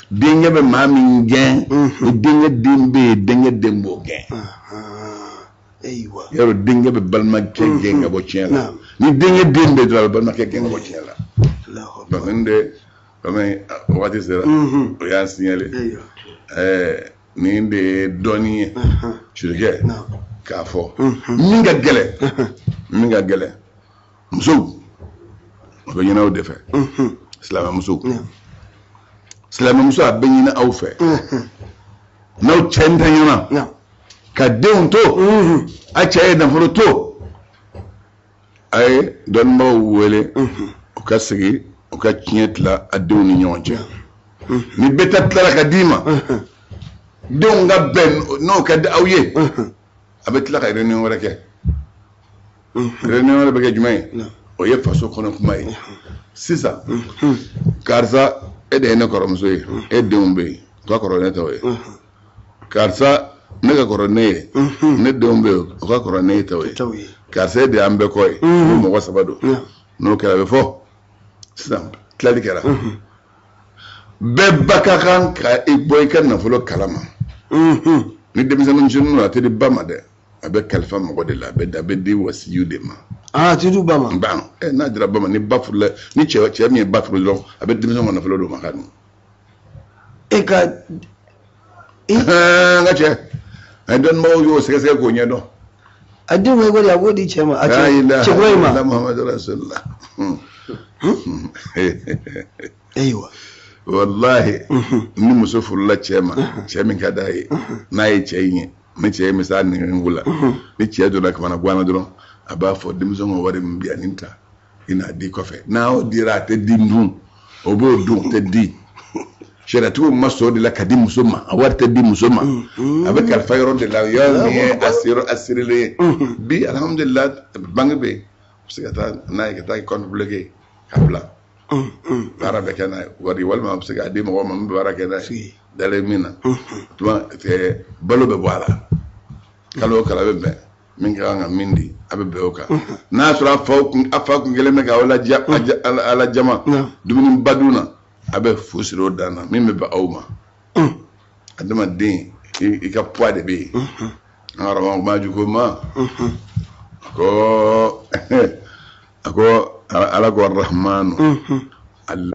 denkɛ bɛ maa min gɛn, ni denkɛ den bɛ yen, denkɛ den b'o gɛn. Yarɔ, denkɛ bɛ balimakɛ gɛn ka bɔ tiɲɛ la. Ni denkɛ den bɛ dɔrɔn, a bɛ balimakɛ gɛn ka bɔ tiɲɛ la. Donc nin de, komi wagati sera, o y'an signalé. Nin de ye dɔɔnin ye surukɛ k'a fɔ min ka gɛlɛn, min ka gɛlɛn, musow, o bɛ ɲini aw de fɛ. Silamɛmusow, silamɛmuso, a bɛ ɲini aw fɛ. N'aw cɛ ntanyana ka denw to, a cɛ ye nafolo to, a ye dɔnnibagaw wele u ka sigi u ka tiɲɛ tila a denw ni ɲɔgɔn cɛ. Ni bɛɛ ta tilara ka d'i ma, denw ka bɛn n'o ka di aw ye, a bɛ tila ka réunion wɛrɛ kɛ. Réunion wɛrɛ bɛ kɛ jumɛn ye? O ye faso kɔnɔ kuma ye. Sisan karisa, e de ye ne kɔrɔmuso ye, e denw bɛ yen, o ka kɔrɔ ne taw ye. Karisa, ne ka kɔrɔ ne ye, ne denw bɛ yen, o ka kɔrɔ ne taw ye. Karisa, e de y'an bɛɛ kɔ ye, ni mɔgɔ saba don. N'o kɛra, a bɛ fɔ sisan tilali kɛra, bɛɛ ba ka kan ka i bɔ i ka nafolo kalama. Ni denmisɛnnin misɛnninw don, a tɛ di ba ma dɛ, a bɛ kalifa mɔgɔ de la, a bɛ di wasiyu de ma. A tɛ di ba ma. Ban n'a dira ba ma, ni ba furula, ni cɛ min ye ba furu dɔrɔn, a bɛ denmisɛnw ka nafolo d'o ma ka dun. E ka. N ka cɛ, a ye dɔnnibagaw y'o sɛgɛsɛgɛ k'o ɲɛdɔn. A denw ka ekɔli, a b'o di cɛ ma, a cɛ cɛkura in ma. Muhammadu Rasulullah. Ayiwa. Wallahi, ni muso furula cɛ ma, cɛ min ka d'a ye, n'a ye cɛ in ye, ni cɛ ye misali nɛgɛnko la, ni cɛ donna kamana guwan na dɔrɔn, a b'a fɔ denmisɛnw ka wari min bɛ yan, nin ta, i n'a di kɔfɛ. N'a y'o dira, a tɛ di dun, o b'o dun, o tɛ di. Sariyatigiw ma sɔn o de la ka di muso ma, a wari tɛ di muso ma, a bɛ kalifa yɔrɔ de la, yɔrɔ min ye a sirilen ye. Bi alhamdulilah, banque bɛ yen, a bɛ se ka taa n'a ye ka taa compte bloqué ka bila. Baara bɛ kɛ n'a ye wari, walima a bɛ se k'a di mɔgɔ ma min bɛ baara kɛ n'a ye, dalen min na. Tuma balo bɛ bɔ a la, kalo o kalo a bɛ bɛn min ka kan ka min di, a bɛ bɛn o kan. N'a y'a sɔrɔ a fa kun kɛlen bɛ k'aw laja a lajama dumuni ba dun na, a bɛ fu siri o dan na min bɛ bɛn aw ma. Adamaden, i ka poids de bɛ yen. An karamɔgɔ Maju ko ma ko, a ko Ala ko Arahmanu.